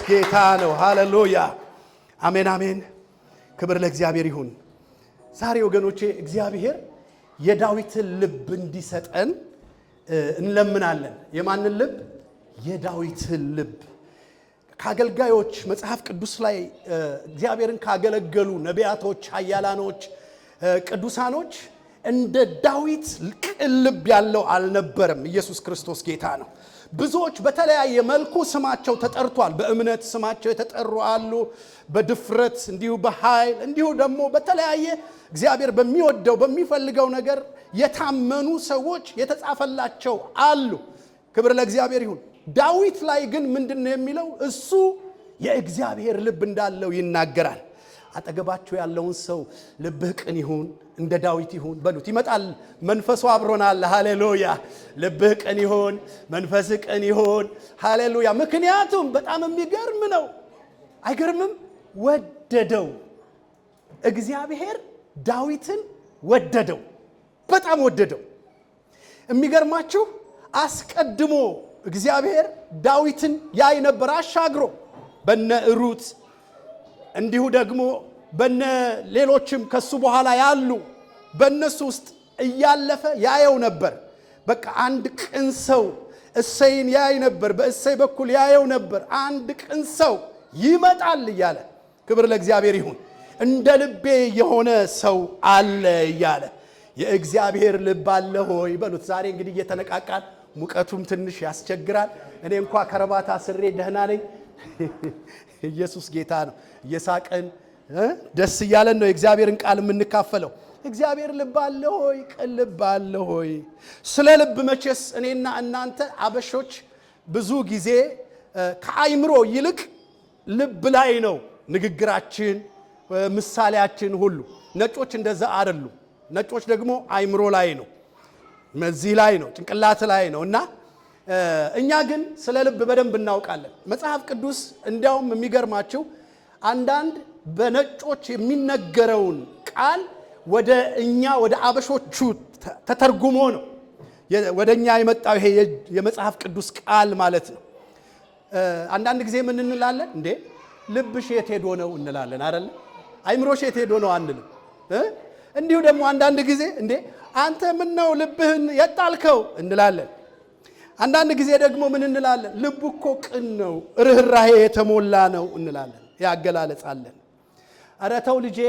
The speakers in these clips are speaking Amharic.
ጌታ ነው። ሃሌሉያ! አሜን አሜን። ክብር ለእግዚአብሔር ይሁን። ዛሬ ወገኖቼ እግዚአብሔር የዳዊትን ልብ እንዲሰጠን እንለምናለን። የማንን ልብ? የዳዊትን ልብ። ከአገልጋዮች መጽሐፍ ቅዱስ ላይ እግዚአብሔርን ካገለገሉ ነቢያቶች፣ ኃያላኖች፣ ቅዱሳኖች እንደ ዳዊት ቅን ልብ ያለው አልነበረም። ኢየሱስ ክርስቶስ ጌታ ነው። ብዙዎች በተለያየ መልኩ ስማቸው ተጠርቷል። በእምነት ስማቸው የተጠሩ አሉ። በድፍረት እንዲሁ፣ በኃይል እንዲሁ፣ ደግሞ በተለያየ እግዚአብሔር በሚወደው በሚፈልገው ነገር የታመኑ ሰዎች የተጻፈላቸው አሉ። ክብር ለእግዚአብሔር ይሁን። ዳዊት ላይ ግን ምንድን ነው የሚለው? እሱ የእግዚአብሔር ልብ እንዳለው ይናገራል። አጠገባችሁ ያለውን ሰው ልብህ ቅን ይሁን፣ እንደ ዳዊት ይሁን በሉት። ይመጣል፣ መንፈሱ አብሮናል። ሃሌሉያ! ልብህ ቅን ይሁን፣ መንፈስህ ቅን ይሁን። ሃሌሉያ! ምክንያቱም በጣም የሚገርም ነው። አይገርምም? ወደደው። እግዚአብሔር ዳዊትን ወደደው፣ በጣም ወደደው። የሚገርማችሁ አስቀድሞ እግዚአብሔር ዳዊትን ያይ ነበር አሻግሮ፣ በነ ሩት እንዲሁ ደግሞ በነ ሌሎችም ከሱ በኋላ ያሉ በእነሱ ውስጥ እያለፈ ያየው ነበር። በቃ አንድ ቅን ሰው እሰይን ያይ ነበር። በእሰይ በኩል ያየው ነበር። አንድ ቅን ሰው ይመጣል እያለ፣ ክብር ለእግዚአብሔር ይሁን። እንደ ልቤ የሆነ ሰው አለ እያለ። የእግዚአብሔር ልብ አለ ሆይ በሉት። ዛሬ እንግዲህ እየተነቃቃን፣ ሙቀቱም ትንሽ ያስቸግራል። እኔ እንኳ ከረባት አስሬ ደህና ነኝ። ኢየሱስ ጌታ ነው። እየሳቅን ደስ እያለን ነው የእግዚአብሔርን ቃል የምንካፈለው። እግዚአብሔር ልብ አለ ሆይ፣ ቅን ልብ አለ ሆይ። ስለ ልብ መቼስ እኔና እናንተ አበሾች ብዙ ጊዜ ከአይምሮ ይልቅ ልብ ላይ ነው ንግግራችን፣ ምሳሌያችን ሁሉ። ነጮች እንደዛ አይደሉም። ነጮች ደግሞ አይምሮ ላይ ነው፣ እዚህ ላይ ነው፣ ጭንቅላት ላይ ነው። እና እኛ ግን ስለ ልብ በደንብ እናውቃለን። መጽሐፍ ቅዱስ እንዲያውም የሚገርማችሁ አንዳንድ በነጮች የሚነገረውን ቃል ወደ እኛ ወደ አበሾቹ ተተርጉሞ ነው ወደ እኛ የመጣው ይሄ የመጽሐፍ ቅዱስ ቃል ማለት ነው። አንዳንድ ጊዜ ምን እንላለን እንዴ? ልብሽ የት ሄዶ ነው እንላለን አይደለ? አይምሮሽ የት ሄዶ ነው አንልም። እንዲሁ ደግሞ አንዳንድ ጊዜ እንዴ አንተ ምን ነው ልብህን የጣልከው እንላለን። አንዳንድ ጊዜ ደግሞ ምን እንላለን? ልቡ እኮ ቅን ነው፣ ርኅራሄ የተሞላ ነው እንላለን። ያገላለጻለን። ኧረ ተው ልጄ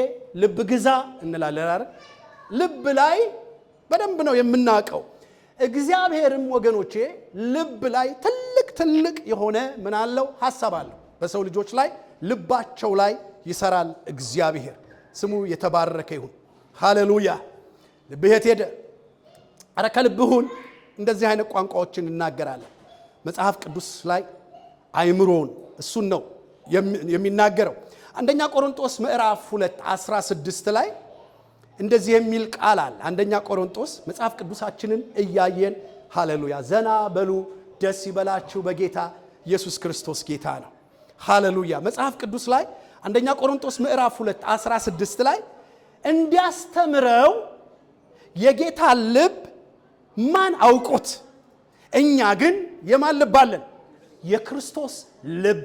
ልብ ግዛ እንላለን። አይደል? ልብ ላይ በደንብ ነው የምናውቀው። እግዚአብሔርም ወገኖቼ ልብ ላይ ትልቅ ትልቅ የሆነ ምን አለው? ሀሳብ አለው። በሰው ልጆች ላይ ልባቸው ላይ ይሰራል እግዚአብሔር። ስሙ የተባረከ ይሁን። ሃሌሉያ። ልብህ የት ሄደ? ኧረ ከልብህ ሁን። እንደዚህ አይነት ቋንቋዎችን እናገራለን። መጽሐፍ ቅዱስ ላይ አይምሮውን እሱን ነው የሚናገረው። አንደኛ ቆሮንጦስ ምዕራፍ 2 16 ላይ እንደዚህ የሚል ቃል አለ። አንደኛ ቆሮንጦስ፣ መጽሐፍ ቅዱሳችንን እያየን፣ ሃሌሉያ፣ ዘና በሉ፣ ደስ ይበላችሁ በጌታ። ኢየሱስ ክርስቶስ ጌታ ነው። ሃሌሉያ። መጽሐፍ ቅዱስ ላይ አንደኛ ቆሮንጦስ ምዕራፍ 2 16 ላይ እንዲያስተምረው የጌታ ልብ ማን አውቆት? እኛ ግን የማን ልብ አለን? የክርስቶስ ልብ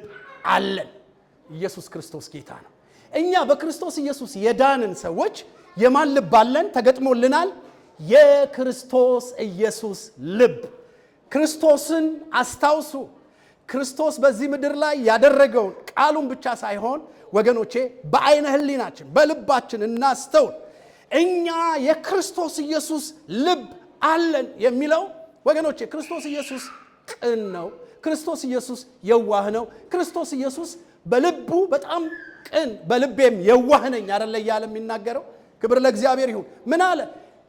አለን። ኢየሱስ ክርስቶስ ጌታ ነው። እኛ በክርስቶስ ኢየሱስ የዳንን ሰዎች የማን ልብ አለን? ተገጥሞልናል። የክርስቶስ ኢየሱስ ልብ። ክርስቶስን አስታውሱ። ክርስቶስ በዚህ ምድር ላይ ያደረገውን ቃሉን ብቻ ሳይሆን ወገኖቼ በአይነ ሕሊናችን በልባችን እናስተውል። እኛ የክርስቶስ ኢየሱስ ልብ አለን የሚለው ወገኖቼ ክርስቶስ ኢየሱስ ቅን ነው። ክርስቶስ ኢየሱስ የዋህ ነው። ክርስቶስ ኢየሱስ በልቡ በጣም ቅን፣ በልቤም የዋህ ነኝ አይደለ እያለ የሚናገረው። ክብር ለእግዚአብሔር ይሁን። ምን አለ?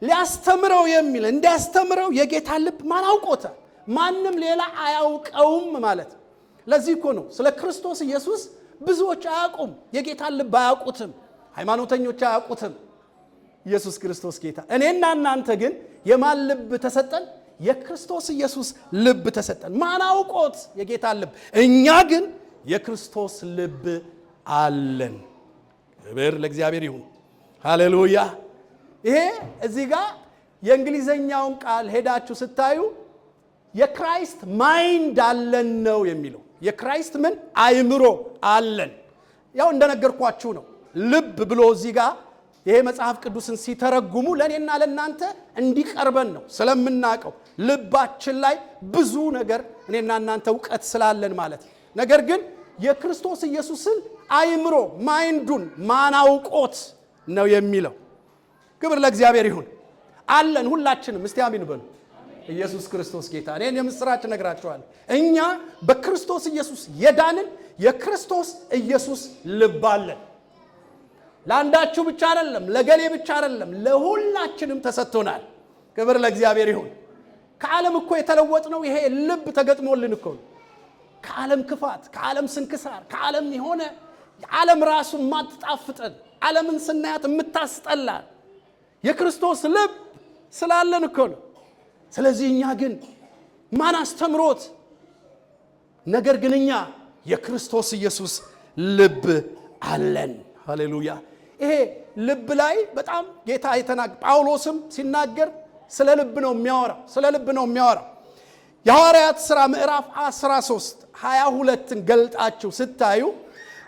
ሊያስተምረው የሚል እንዲያስተምረው የጌታ ልብ ማን አውቆታል? ማንም ሌላ አያውቀውም ማለት ነው። ለዚህ እኮ ነው ስለ ክርስቶስ ኢየሱስ ብዙዎች አያውቁም። የጌታን ልብ አያውቁትም። ሃይማኖተኞች አያውቁትም። ኢየሱስ ክርስቶስ ጌታ። እኔና እናንተ ግን የማን ልብ ተሰጠን? የክርስቶስ ኢየሱስ ልብ ተሰጠን። ማን አውቆት የጌታን ልብ? እኛ ግን የክርስቶስ ልብ አለን። ክብር ለእግዚአብሔር ይሁን። ሃሌሉያ። ይሄ እዚህ ጋር የእንግሊዘኛውን ቃል ሄዳችሁ ስታዩ የ Christ mind አለን ነው የሚለው። የ Christ ምን አይምሮ አለን። ያው እንደነገርኳችሁ ነው። ልብ ብሎ እዚህ ጋር ይሄ መጽሐፍ ቅዱስን ሲተረጉሙ ለእኔና ለእናንተ እንዲቀርበን ነው፣ ስለምናውቀው ልባችን ላይ ብዙ ነገር እኔና እናንተ እውቀት ስላለን ማለት ነው። ነገር ግን የክርስቶስ ኢየሱስን አይምሮ mind ኡን ማን አውቆት ነው የሚለው። ክብር ለእግዚአብሔር ይሁን። አለን ሁላችንም። እስቲ አሜን በሉ። ኢየሱስ ክርስቶስ ጌታ። እኔን የምስራች እነግራችኋለሁ። እኛ በክርስቶስ ኢየሱስ የዳንን የክርስቶስ ኢየሱስ ልብ አለን። ለአንዳችሁ ብቻ አይደለም፣ ለገሌ ብቻ አይደለም፣ ለሁላችንም ተሰጥቶናል። ክብር ለእግዚአብሔር ይሁን። ከዓለም እኮ የተለወጥነው ይሄ ልብ ተገጥሞልን እኮ ነው። ከዓለም ክፋት፣ ከዓለም ስንክሳር፣ ከዓለም የሆነ ዓለም ራሱ የማትጣፍጠን፣ ዓለምን ስናያት የምታስጠላን የክርስቶስ ልብ ስላለን እኮ ነው። ስለዚህ እኛ ግን ማን አስተምሮት? ነገር ግን እኛ የክርስቶስ ኢየሱስ ልብ አለን። ሃሌሉያ። ይሄ ልብ ላይ በጣም ጌታ ጳውሎስም ሲናገር ስለ ልብ ነው የሚያወራው፣ ስለ ልብ ነው የሚያወራው። የሐዋርያት ሥራ ምዕራፍ 13 22ን ገልጣችሁ ስታዩ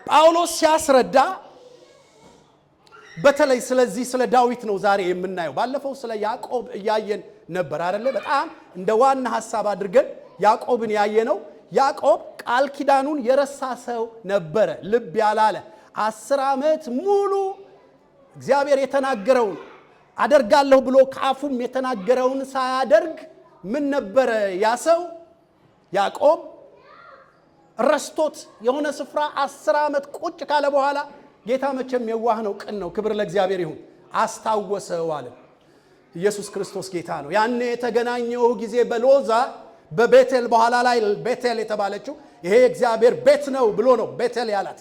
ጳውሎስ ሲያስረዳ በተለይ ስለዚህ ስለ ዳዊት ነው ዛሬ የምናየው። ባለፈው ስለ ያዕቆብ እያየን ነበር አይደለ? በጣም እንደ ዋና ሐሳብ አድርገን ያዕቆብን ያየነው። ያዕቆብ ቃል ኪዳኑን የረሳ ሰው ነበረ፣ ልብ ያላለ 10 ዓመት ሙሉ እግዚአብሔር የተናገረውን አደርጋለሁ ብሎ ከአፉም የተናገረውን ሳያደርግ ምን ነበረ ያ ሰው? ያዕቆብ ረስቶት የሆነ ስፍራ 10 ዓመት ቁጭ ካለ በኋላ ጌታ መቼም የዋህ ነው፣ ቅን ነው። ክብር ለእግዚአብሔር ይሁን። አስታወሰው አለ። ኢየሱስ ክርስቶስ ጌታ ነው። ያኔ የተገናኘው ጊዜ በሎዛ በቤቴል፣ በኋላ ላይ ቤቴል የተባለችው ይሄ የእግዚአብሔር ቤት ነው ብሎ ነው ቤቴል ያላት።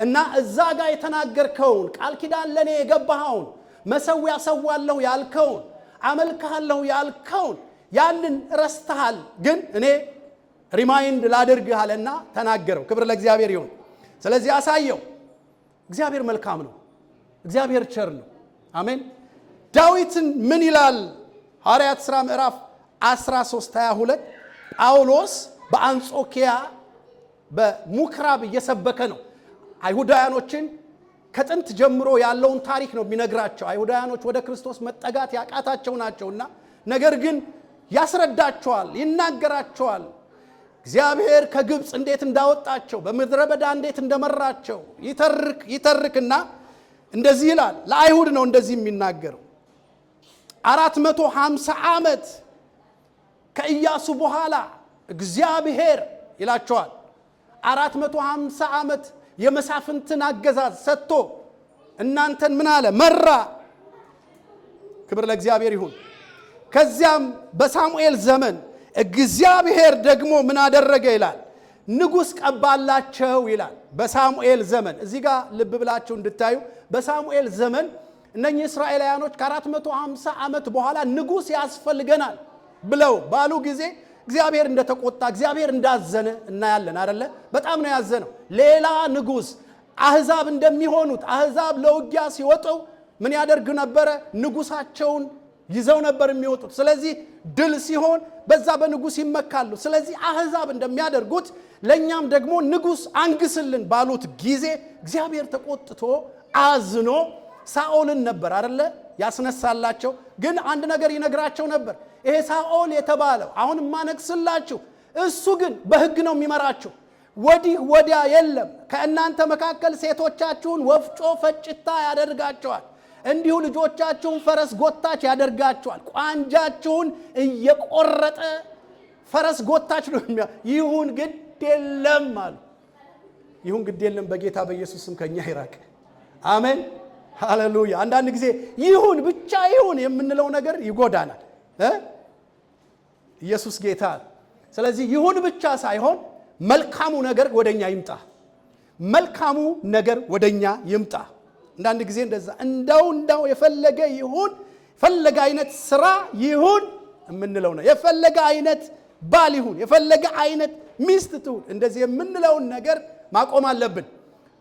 እና እዛ ጋር የተናገርከውን ቃል ኪዳን ለኔ የገባኸውን መሰዊያ ሰዋለሁ ያልከውን አመልክሃለሁ ያልከውን ያንን ረስተሃል፣ ግን እኔ remind ላድርግህ አለና ተናገረው። ክብር ለእግዚአብሔር ይሁን። ስለዚህ አሳየው። እግዚአብሔር መልካም ነው። እግዚአብሔር ቸር ነው። አሜን። ዳዊትን ምን ይላል? ሐዋርያት ሥራ ምዕራፍ 13 22 ጳውሎስ በአንጾኪያ በምኩራብ እየሰበከ ነው። አይሁዳውያኖችን ከጥንት ጀምሮ ያለውን ታሪክ ነው የሚነግራቸው። አይሁዳውያኖች ወደ ክርስቶስ መጠጋት ያቃታቸው ናቸውና፣ ነገር ግን ያስረዳቸዋል፣ ይናገራቸዋል። እግዚአብሔር ከግብፅ እንዴት እንዳወጣቸው፣ በምድረ በዳ እንዴት እንደመራቸው ይተርክ ይተርክና እንደዚህ ይላል። ለአይሁድ ነው እንደዚህ የሚናገረው። 450 ዓመት ከኢያሱ በኋላ እግዚአብሔር ይላቸዋል፣ 450 ዓመት የመሳፍንትን አገዛዝ ሰጥቶ እናንተን ምን አለ? መራ። ክብር ለእግዚአብሔር ይሁን። ከዚያም በሳሙኤል ዘመን እግዚአብሔር ደግሞ ምን አደረገ ይላል? ንጉሥ ቀባላቸው ይላል። በሳሙኤል ዘመን እዚህ ጋር ልብ ብላችሁ እንድታዩ፣ በሳሙኤል ዘመን እነኚህ እስራኤላውያኖች ከ450 ዓመት በኋላ ንጉሥ ያስፈልገናል ብለው ባሉ ጊዜ እግዚአብሔር እንደተቆጣ፣ እግዚአብሔር እንዳዘነ እናያለን አይደለ? በጣም ነው ያዘነው። ሌላ ንጉሥ አህዛብ እንደሚሆኑት፣ አህዛብ ለውጊያ ሲወጡ ምን ያደርግ ነበረ? ንጉሳቸውን ይዘው ነበር የሚወጡት። ስለዚህ ድል ሲሆን በዛ በንጉስ ይመካሉ። ስለዚህ አህዛብ እንደሚያደርጉት ለኛም ደግሞ ንጉስ አንግስልን ባሉት ጊዜ እግዚአብሔር ተቆጥቶ አዝኖ ሳኦልን ነበር አይደለ ያስነሳላቸው። ግን አንድ ነገር ይነግራቸው ነበር። ይሄ ሳኦል የተባለው አሁን ማነግስላችሁ፣ እሱ ግን በሕግ ነው የሚመራችሁ። ወዲህ ወዲያ የለም። ከእናንተ መካከል ሴቶቻችሁን ወፍጮ ፈጭታ ያደርጋቸዋል። እንዲሁ ልጆቻችሁን ፈረስ ጎታች ያደርጋቸዋል። ቋንጃችሁን እየቆረጠ ፈረስ ጎታች ነው። ይሁን ግድ የለም አሉ። ይሁን ግድ የለም በጌታ በኢየሱስ ስም ከኛ ይራቅ። አሜን፣ ሃሌሉያ። አንዳንድ ጊዜ ይሁን ብቻ ይሁን የምንለው ነገር ይጎዳናል። ኢየሱስ ጌታ። ስለዚህ ይሁን ብቻ ሳይሆን መልካሙ ነገር ወደኛ ይምጣ። መልካሙ ነገር ወደኛ ይምጣ። አንዳንድ ጊዜ እንደዛ እንደው እንደው የፈለገ ይሁን፣ የፈለገ አይነት ስራ ይሁን የምንለው ነው። የፈለገ አይነት ባል ይሁን፣ የፈለገ አይነት ሚስት ትሁን፣ እንደዚህ የምንለውን ነገር ማቆም አለብን።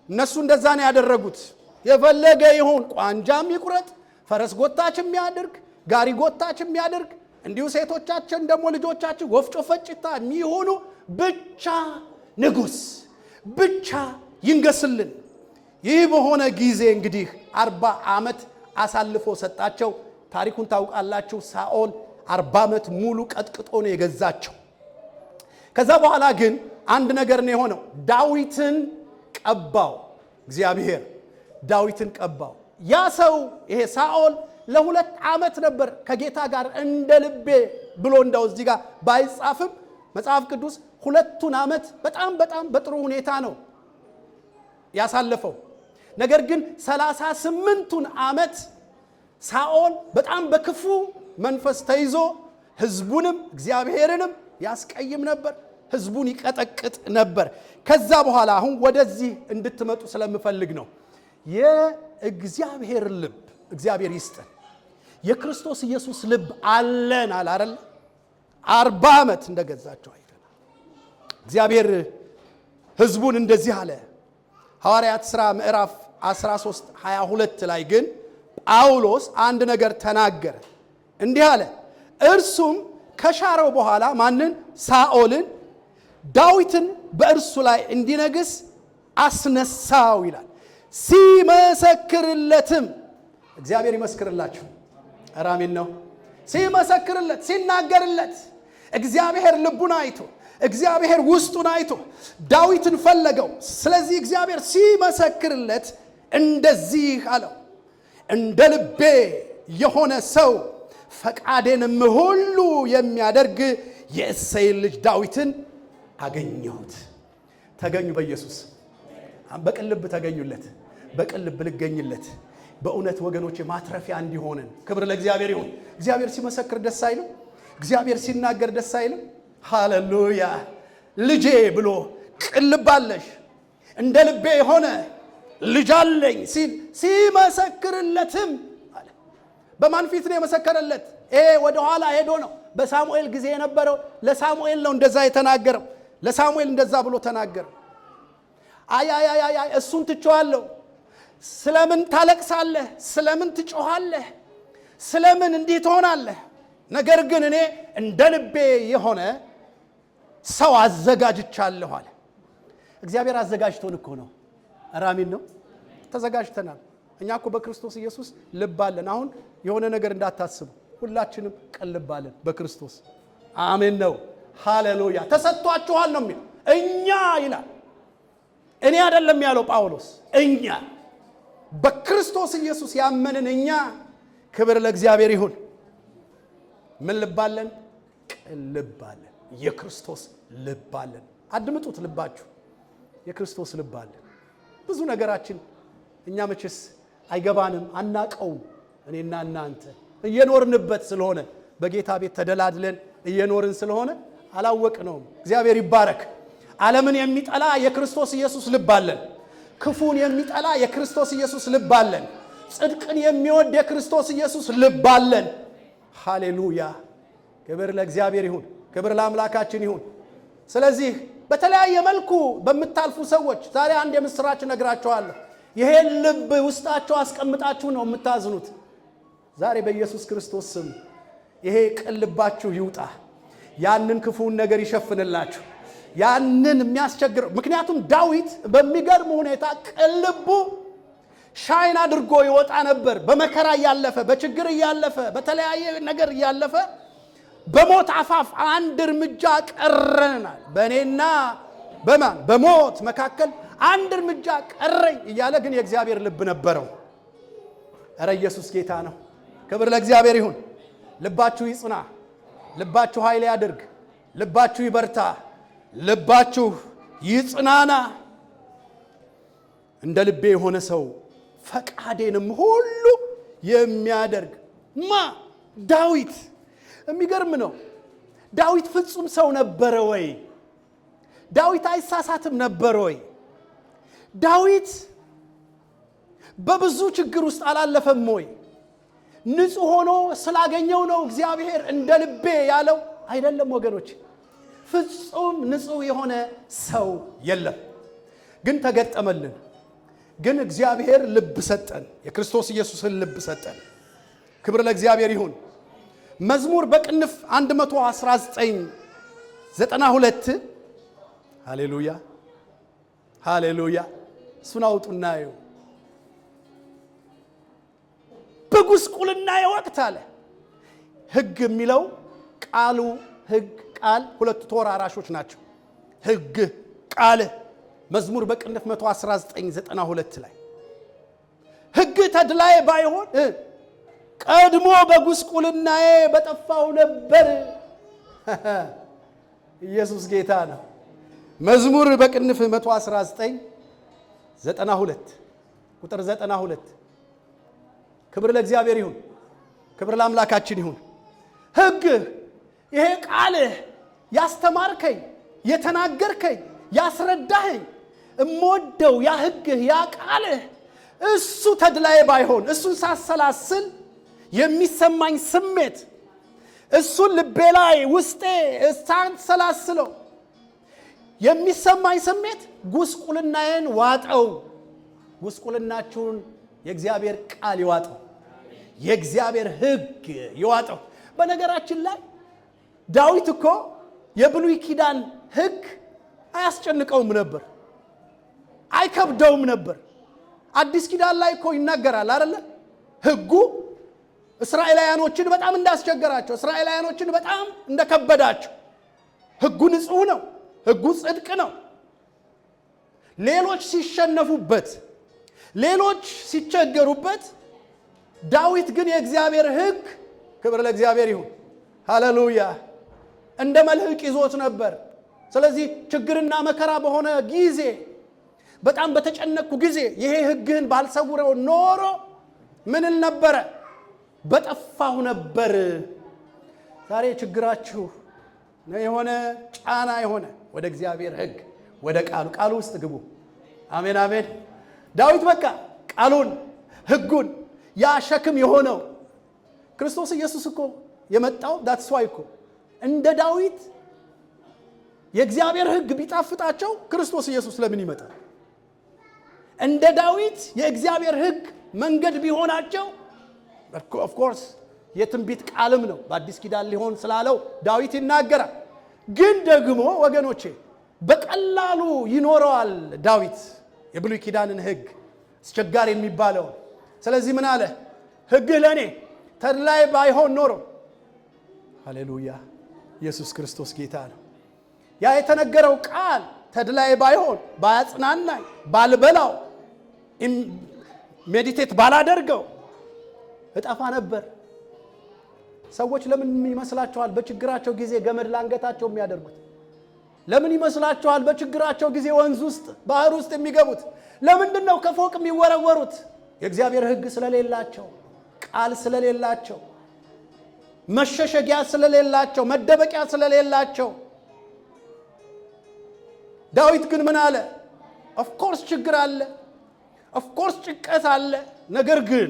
እነሱ እንደዛ ነው ያደረጉት። የፈለገ ይሁን፣ ቋንጃም ይቁረጥ፣ ፈረስ ጎታችም ያድርግ፣ ጋሪ ጎታችም ያድርግ፣ እንዲሁ ሴቶቻችን ደግሞ ልጆቻችን ወፍጮ ፈጭታ የሚሆኑ ብቻ ንጉሥ ብቻ ይንገስልን። ይህ በሆነ ጊዜ እንግዲህ 40 ዓመት አሳልፎ ሰጣቸው። ታሪኩን ታውቃላችሁ። ሳኦል 40 ዓመት ሙሉ ቀጥቅጦ ነው የገዛቸው። ከዛ በኋላ ግን አንድ ነገር ነው የሆነው። ዳዊትን ቀባው እግዚአብሔር፣ ዳዊትን ቀባው። ያ ሰው ይሄ ሳኦል ለ2 ዓመት ነበር ከጌታ ጋር እንደ ልቤ ብሎ እንደው እዚህ ጋር ባይጻፍም መጽሐፍ ቅዱስ 2 ዓመት በጣም በጣም በጥሩ ሁኔታ ነው ያሳለፈው። ነገር ግን 38ቱን ዓመት ሳኦል በጣም በክፉ መንፈስ ተይዞ ህዝቡንም እግዚአብሔርንም ያስቀይም ነበር፣ ህዝቡን ይቀጠቅጥ ነበር። ከዛ በኋላ አሁን ወደዚህ እንድትመጡ ስለምፈልግ ነው። የእግዚአብሔር ልብ እግዚአብሔር ይስጠን። የክርስቶስ ኢየሱስ ልብ አለን አለ አይደል? 40 ዓመት እንደገዛቸው አይተናል። እግዚአብሔር ህዝቡን እንደዚህ አለ። ሐዋርያት ሥራ ምዕራፍ 13:22 ላይ ግን ጳውሎስ አንድ ነገር ተናገረ። እንዲህ አለ፣ እርሱም ከሻረው በኋላ ማንን? ሳኦልን፣ ዳዊትን በእርሱ ላይ እንዲነግስ አስነሳው ይላል። ሲመሰክርለትም፣ እግዚአብሔር ይመስክርላችሁ፣ ኧረ አሜን ነው። ሲመሰክርለት፣ ሲናገርለት፣ እግዚአብሔር ልቡን አይቶ፣ እግዚአብሔር ውስጡን አይቶ ዳዊትን ፈለገው። ስለዚህ እግዚአብሔር ሲመሰክርለት እንደዚህ አለው፣ እንደ ልቤ የሆነ ሰው ፈቃዴንም ሁሉ የሚያደርግ የእሴይን ልጅ ዳዊትን አገኘሁት። ተገኙ በኢየሱስ በቅን ልብ ተገኙለት፣ በቅን ልብ ልገኝለት። በእውነት ወገኖቼ ማትረፊያ እንዲሆነን ክብር ለእግዚአብሔር ይሁን። እግዚአብሔር ሲመሰክር ደስ አይልም? እግዚአብሔር ሲናገር ደስ አይልም? ሃሌሉያ። ልጄ ብሎ ቅን ልብ አለሽ፣ እንደ ልቤ የሆነ ልጅ አለኝ ሲል ሲመሰክርለትም አለ። በማን ፊት ነው የመሰከረለት? ይሄ ወደ ኋላ ሄዶ ነው። በሳሙኤል ጊዜ የነበረው ለሳሙኤል ነው እንደዛ የተናገረው። ለሳሙኤል እንደዛ ብሎ ተናገረ። አይ አይ አይ አይ እሱን ትቼዋለሁ። ስለምን ታለቅሳለህ? ስለምን ትጮኻለህ? ስለምን እንዲህ ትሆናለህ? ነገር ግን እኔ እንደ ልቤ የሆነ ሰው አዘጋጅቻለሁ አለ። እግዚአብሔር አዘጋጅቶን እኮ ነው። ኧረ አሜን ነው። ተዘጋጅተናል። እኛ እኮ በክርስቶስ ኢየሱስ ልብ አለን። አሁን የሆነ ነገር እንዳታስቡ፣ ሁላችንም ቅን ልብ አለን በክርስቶስ። አሜን ነው። ሃሌሉያ። ተሰጥቷችኋል ነው የሚለው። እኛ ይላል፣ እኔ አይደለም ያለው ጳውሎስ፣ እኛ በክርስቶስ ኢየሱስ ያመንን እኛ፣ ክብር ለእግዚአብሔር ይሁን። ምን ልብ አለን? ቅን ልብ አለን። የክርስቶስ ልብ አለን። አድምጡት፣ ልባችሁ የክርስቶስ ልብ አለን። ብዙ ነገራችን እኛ መቼስ አይገባንም፣ አናቀውም። እኔና እናንተ እየኖርንበት ስለሆነ በጌታ ቤት ተደላድለን እየኖርን ስለሆነ አላወቅነውም። እግዚአብሔር ይባረክ። ዓለምን የሚጠላ የክርስቶስ ኢየሱስ ልብ አለን። ክፉን የሚጠላ የክርስቶስ ኢየሱስ ልብ አለን። ጽድቅን የሚወድ የክርስቶስ ኢየሱስ ልብ አለን። ሃሌሉያ። ክብር ለእግዚአብሔር ይሁን። ክብር ለአምላካችን ይሁን። ስለዚህ በተለያየ መልኩ በምታልፉ ሰዎች ዛሬ አንድ የምስራች እነግራችኋለሁ። ይሄን ልብ ውስጣችሁ አስቀምጣችሁ ነው የምታዝኑት። ዛሬ በኢየሱስ ክርስቶስ ስም ይሄ ቅን ልባችሁ ይውጣ። ያንን ክፉን ነገር ይሸፍንላችሁ። ያንን የሚያስቸግረው፣ ምክንያቱም ዳዊት በሚገርም ሁኔታ ቅን ልቡ ሻይን አድርጎ ይወጣ ነበር። በመከራ እያለፈ፣ በችግር እያለፈ፣ በተለያየ ነገር እያለፈ በሞት አፋፍ አንድ እርምጃ ቀረናል። በእኔና በማን በሞት መካከል አንድ እርምጃ ቀረኝ እያለ ግን የእግዚአብሔር ልብ ነበረው። ኧረ ኢየሱስ ጌታ ነው። ክብር ለእግዚአብሔር ይሁን። ልባችሁ ይጽና፣ ልባችሁ ኃይል ያድርግ፣ ልባችሁ ይበርታ፣ ልባችሁ ይጽናና። እንደ ልቤ የሆነ ሰው ፈቃዴንም ሁሉ የሚያደርግ ማ ዳዊት። የሚገርም ነው። ዳዊት ፍጹም ሰው ነበረ ወይ? ዳዊት አይሳሳትም ነበር ወይ? ዳዊት በብዙ ችግር ውስጥ አላለፈም ወይ? ንጹሕ ሆኖ ስላገኘው ነው እግዚአብሔር እንደ ልቤ ያለው? አይደለም ወገኖች፣ ፍጹም ንጹሕ የሆነ ሰው የለም። ግን ተገጠመልን። ግን እግዚአብሔር ልብ ሰጠን። የክርስቶስ ኢየሱስን ልብ ሰጠን። ክብር ለእግዚአብሔር ይሁን። መዝሙር በቅንፍ 119 92 ሃሌሉያ ሃሌሉያ። እሱን አውጡና እዩ። በጉስቁልናዬ ወቅት አለ። ሕግ የሚለው ቃሉ ሕግ ቃል ሁለቱ ተወራራሾች ናቸው። ሕግ ቃል መዝሙር በቅንፍ 119:92 ላይ ሕግ ተድላዬ ባይሆን ቀድሞ በጉስቁልናዬ በጠፋው ነበር። ኢየሱስ ጌታ ነው። መዝሙር በቅንፍ 119:92፣ ቁጥር 92። ክብር ለእግዚአብሔር ይሁን። ክብር ለአምላካችን ይሁን። ሕግህ፣ ይሄ ቃልህ፣ ያስተማርከኝ፣ የተናገርከኝ፣ ያስረዳኸኝ፣ እምወደው ያ ሕግህ፣ ያ ቃልህ እሱ ተድላዬ ባይሆን፣ እሱን ሳሰላስል የሚሰማኝ ስሜት፣ እሱን ልቤ ላይ ውስጤ ሳንሰላስለው የሚሰማኝ ስሜት ጉስቁልናዬን ዋጠው። ጉስቁልናችሁን የእግዚአብሔር ቃል ይዋጠው፣ የእግዚአብሔር ሕግ ይዋጠው። በነገራችን ላይ ዳዊት እኮ የብሉይ ኪዳን ሕግ አያስጨንቀውም ነበር፣ አይከብደውም ነበር። አዲስ ኪዳን ላይ እኮ ይናገራል አይደለ? ሕጉ እስራኤላውያኖችን በጣም እንዳስቸገራቸው፣ እስራኤላውያኖችን በጣም እንደከበዳቸው። ሕጉ ንጹሕ ነው። ሕጉ ጽድቅ ነው። ሌሎች ሲሸነፉበት፣ ሌሎች ሲቸገሩበት፣ ዳዊት ግን የእግዚአብሔር ሕግ፣ ክብር ለእግዚአብሔር ይሁን፣ ሃሌሉያ፣ እንደ መልህቅ ይዞት ነበር። ስለዚህ ችግርና መከራ በሆነ ጊዜ፣ በጣም በተጨነቅኩ ጊዜ ይሄ ሕግህን ባልሰውረው ኖሮ ምን እል ነበረ? በጠፋሁ ነበር። ዛሬ ችግራችሁ የሆነ ጫና የሆነ ወደ እግዚአብሔር ሕግ፣ ወደ ቃሉ፣ ቃሉ ውስጥ ግቡ። አሜን አሜን። ዳዊት በቃ ቃሉን፣ ሕጉን፣ ያ ሸክም የሆነው፣ ክርስቶስ ኢየሱስ እኮ የመጣው that's why እኮ። እንደ ዳዊት የእግዚአብሔር ሕግ ቢጣፍጣቸው ክርስቶስ ኢየሱስ ለምን ይመጣል? እንደ ዳዊት የእግዚአብሔር ሕግ መንገድ ቢሆናቸው፣ of course የትንቢት ቃልም ነው፣ በአዲስ ኪዳን ሊሆን ስላለው ዳዊት ይናገራል። ግን ደግሞ ወገኖቼ በቀላሉ ይኖረዋል ዳዊት የብሉይ ኪዳንን ሕግ አስቸጋሪ የሚባለውን። ስለዚህ ምን አለ? ሕግህ ለእኔ ተድላዬ ባይሆን ኖሮ። ሃሌሉያ፣ ኢየሱስ ክርስቶስ ጌታ ነው። ያ የተነገረው ቃል ተድላዬ ባይሆን፣ ባያጽናናኝ፣ ባልበላው፣ meditate ባላደርገው እጠፋ ነበር። ሰዎች ለምን ይመስላችኋል በችግራቸው ጊዜ ገመድ ላንገታቸው የሚያደርጉት? ለምን ይመስላችኋል በችግራቸው ጊዜ ወንዝ ውስጥ፣ ባህር ውስጥ የሚገቡት? ለምንድን ነው ከፎቅ የሚወረወሩት? የእግዚአብሔር ሕግ ስለሌላቸው፣ ቃል ስለሌላቸው፣ መሸሸጊያ ስለሌላቸው፣ መደበቂያ ስለሌላቸው። ዳዊት ግን ምን አለ? Of course ችግር አለ፣ of course ጭንቀት አለ። ነገር ግን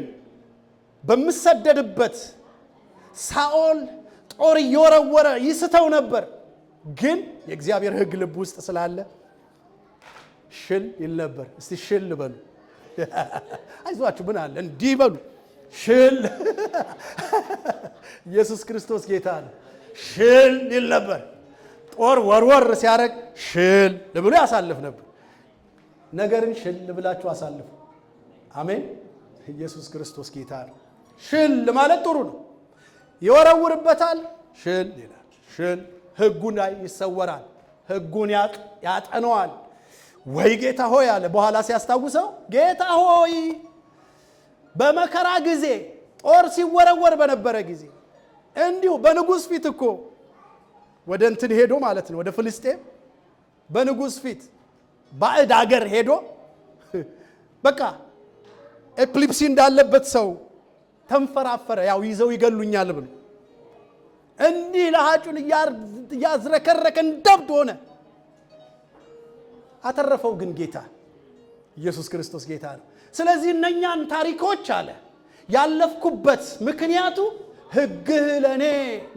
በምሰደድበት ሳኦል ጦር እየወረወረ ይስተው ነበር። ግን የእግዚአብሔር ሕግ ልብ ውስጥ ስላለ ሽል ይል ነበር። እስቲ ሽል በሉ። አይዟችሁ፣ ምን አለ እንዲህ በሉ። ሽል። ኢየሱስ ክርስቶስ ጌታ ነው። ሽል ይል ነበር። ጦር ወርወር ሲያደርግ ሽል ብሎ ያሳልፍ ነበር። ነገርን ሽል ብላችሁ አሳልፉ። አሜን። ኢየሱስ ክርስቶስ ጌታ ነው። ሽል ማለት ጥሩ ነው። ይወረውርበታል፣ ሽል ይላል። ሽል፣ ሕጉን ላይ ይሰወራል። ሕጉን ያጠነዋል። ወይ ጌታ ሆይ አለ። በኋላ ሲያስታውሰው ጌታ ሆይ፣ በመከራ ጊዜ ጦር ሲወረወር በነበረ ጊዜ እንዲሁ በንጉሥ ፊት እኮ ወደ እንትን ሄዶ ማለት ነው፣ ወደ ፍልስጤም በንጉሥ ፊት ባዕድ አገር ሄዶ በቃ epilepsy እንዳለበት ሰው ተንፈራፈረ። ያው ይዘው ይገሉኛል ብሎ እንዲህ ለሃጩን እያዝረከረከ እንደብድ ሆነ። አተረፈው ግን ጌታ። ኢየሱስ ክርስቶስ ጌታ ነው። ስለዚህ እነኛን ታሪኮች አለ ያለፍኩበት ምክንያቱ ሕግህ ለእኔ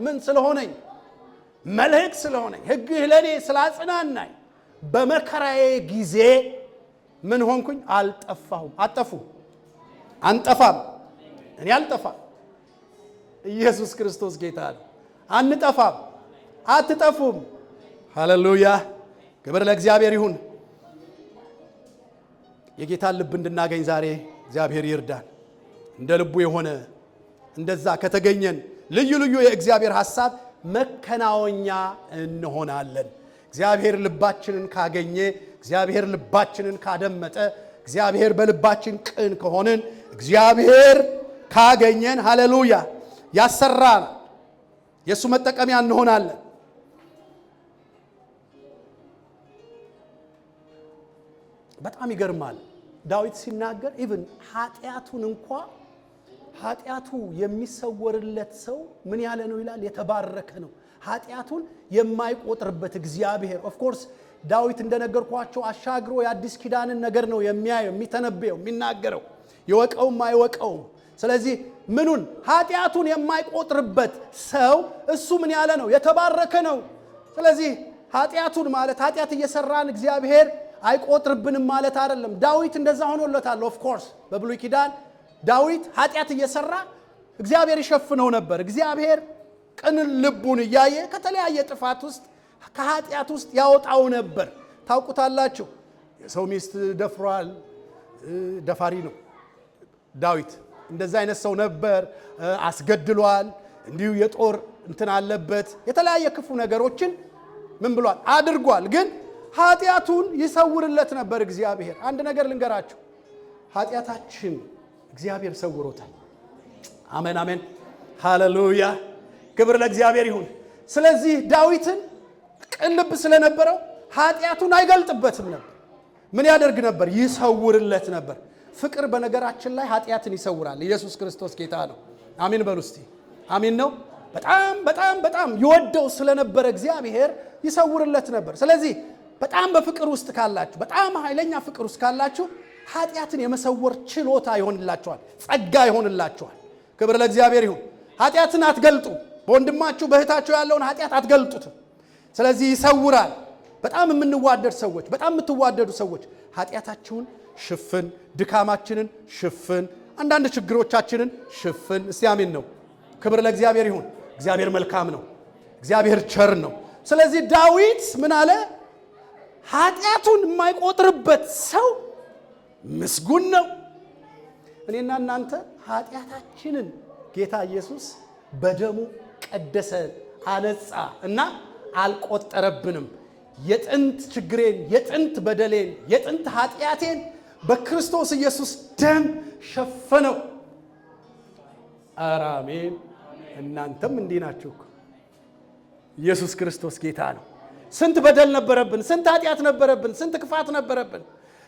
ምን ስለሆነኝ? መልህቅ ስለሆነኝ፣ ሕግህ ለእኔ ስላጽናናኝ በመከራዬ ጊዜ ምን ሆንኩኝ? አልጠፋሁም። አጠፉ አንጠፋም። እኔ አልጠፋም። ኢየሱስ ክርስቶስ ጌታ ነው። አንጠፋም። አትጠፉም። ሃሌሉያ። ክብር ለእግዚአብሔር ይሁን። የጌታን ልብ እንድናገኝ ዛሬ እግዚአብሔር ይርዳን። እንደ ልቡ የሆነ እንደዛ ከተገኘን ልዩ ልዩ የእግዚአብሔር ሐሳብ መከናወኛ እንሆናለን። እግዚአብሔር ልባችንን ካገኘ፣ እግዚአብሔር ልባችንን ካደመጠ፣ እግዚአብሔር በልባችን ቅን ከሆንን፣ እግዚአብሔር ካገኘን፣ ሃሌሉያ፣ ያሰራናል። የእሱ መጠቀሚያ እንሆናለን። በጣም ይገርማል። ዳዊት ሲናገር even ኃጢአቱን እንኳ ኃጢአቱ የሚሰወርለት ሰው ምን ያለ ነው ይላል? የተባረከ ነው። ኃጢአቱን የማይቆጥርበት እግዚአብሔር። Of course ዳዊት እንደነገርኳቸው አሻግሮ የአዲስ ኪዳንን ነገር ነው የሚያየው፣ የሚተነበየው፣ የሚናገረው፣ ይወቀውም አይወቀውም። ስለዚህ ምኑን ኃጢአቱን የማይቆጥርበት ሰው እሱ ምን ያለ ነው? የተባረከ ነው። ስለዚህ ኃጢአቱን ማለት ኃጢአት እየሰራን እግዚአብሔር አይቆጥርብንም ማለት አይደለም። ዳዊት እንደዛ ሆኖለታል። Of course በብሉይ ኪዳን ዳዊት ኃጢአት እየሰራ እግዚአብሔር ይሸፍነው ነበር። እግዚአብሔር ቅን ልቡን እያየ ከተለያየ ጥፋት ውስጥ፣ ከኃጢአት ውስጥ ያወጣው ነበር። ታውቁታላችሁ። የሰው ሚስት ደፍሯል። ደፋሪ ነው ዳዊት። እንደዛ አይነት ሰው ነበር። አስገድሏል። እንዲሁ የጦር እንትን አለበት። የተለያየ ክፉ ነገሮችን ምን ብሏል? አድርጓል። ግን ኃጢአቱን ይሰውርለት ነበር እግዚአብሔር። አንድ ነገር ልንገራችሁ፣ ኃጢአታችን እግዚአብሔር ሰውሮታል። አሜን አሜን፣ ሃሌሉያ፣ ክብር ለእግዚአብሔር ይሁን። ስለዚህ ዳዊትን ቅን ልብ ስለነበረው ኃጢአቱን አይገልጥበትም ነበር። ምን ያደርግ ነበር? ይሰውርለት ነበር። ፍቅር በነገራችን ላይ ኃጢአትን ይሰውራል። ኢየሱስ ክርስቶስ ጌታ ነው። አሜን በሉ እስቲ። አሜን ነው። በጣም በጣም በጣም ይወደው ስለነበረ እግዚአብሔር ይሰውርለት ነበር። ስለዚህ በጣም በፍቅር ውስጥ ካላችሁ፣ በጣም ኃይለኛ ፍቅር ውስጥ ካላችሁ ኃጢአትን የመሰወር ችሎታ ይሆንላችኋል፣ ጸጋ ይሆንላችኋል። ክብር ለእግዚአብሔር ይሁን። ኃጢአትን አትገልጡ። በወንድማችሁ በእህታችሁ ያለውን ኃጢአት አትገልጡትም። ስለዚህ ይሰውራል። በጣም የምንዋደድ ሰዎች፣ በጣም የምትዋደዱ ሰዎች ኃጢአታችሁን ሽፍን፣ ድካማችንን ሽፍን፣ አንዳንድ ችግሮቻችንን ሽፍን። እስቲ አሜን ነው። ክብር ለእግዚአብሔር ይሁን። እግዚአብሔር መልካም ነው። እግዚአብሔር ቸር ነው። ስለዚህ ዳዊት ምን አለ? ኃጢአቱን የማይቆጥርበት ሰው ምስጉን ነው። እኔና እናንተ ኃጢአታችንን ጌታ ኢየሱስ በደሙ ቀደሰ፣ አነጻ እና አልቆጠረብንም። የጥንት ችግሬን፣ የጥንት በደሌን፣ የጥንት ኃጢአቴን በክርስቶስ ኢየሱስ ደም ሸፈነው። ኧረ አሜን። እናንተም እንዲህ ናችሁ እኮ። ኢየሱስ ክርስቶስ ጌታ ነው። ስንት በደል ነበረብን፣ ስንት ኃጢአት ነበረብን፣ ስንት ክፋት ነበረብን፣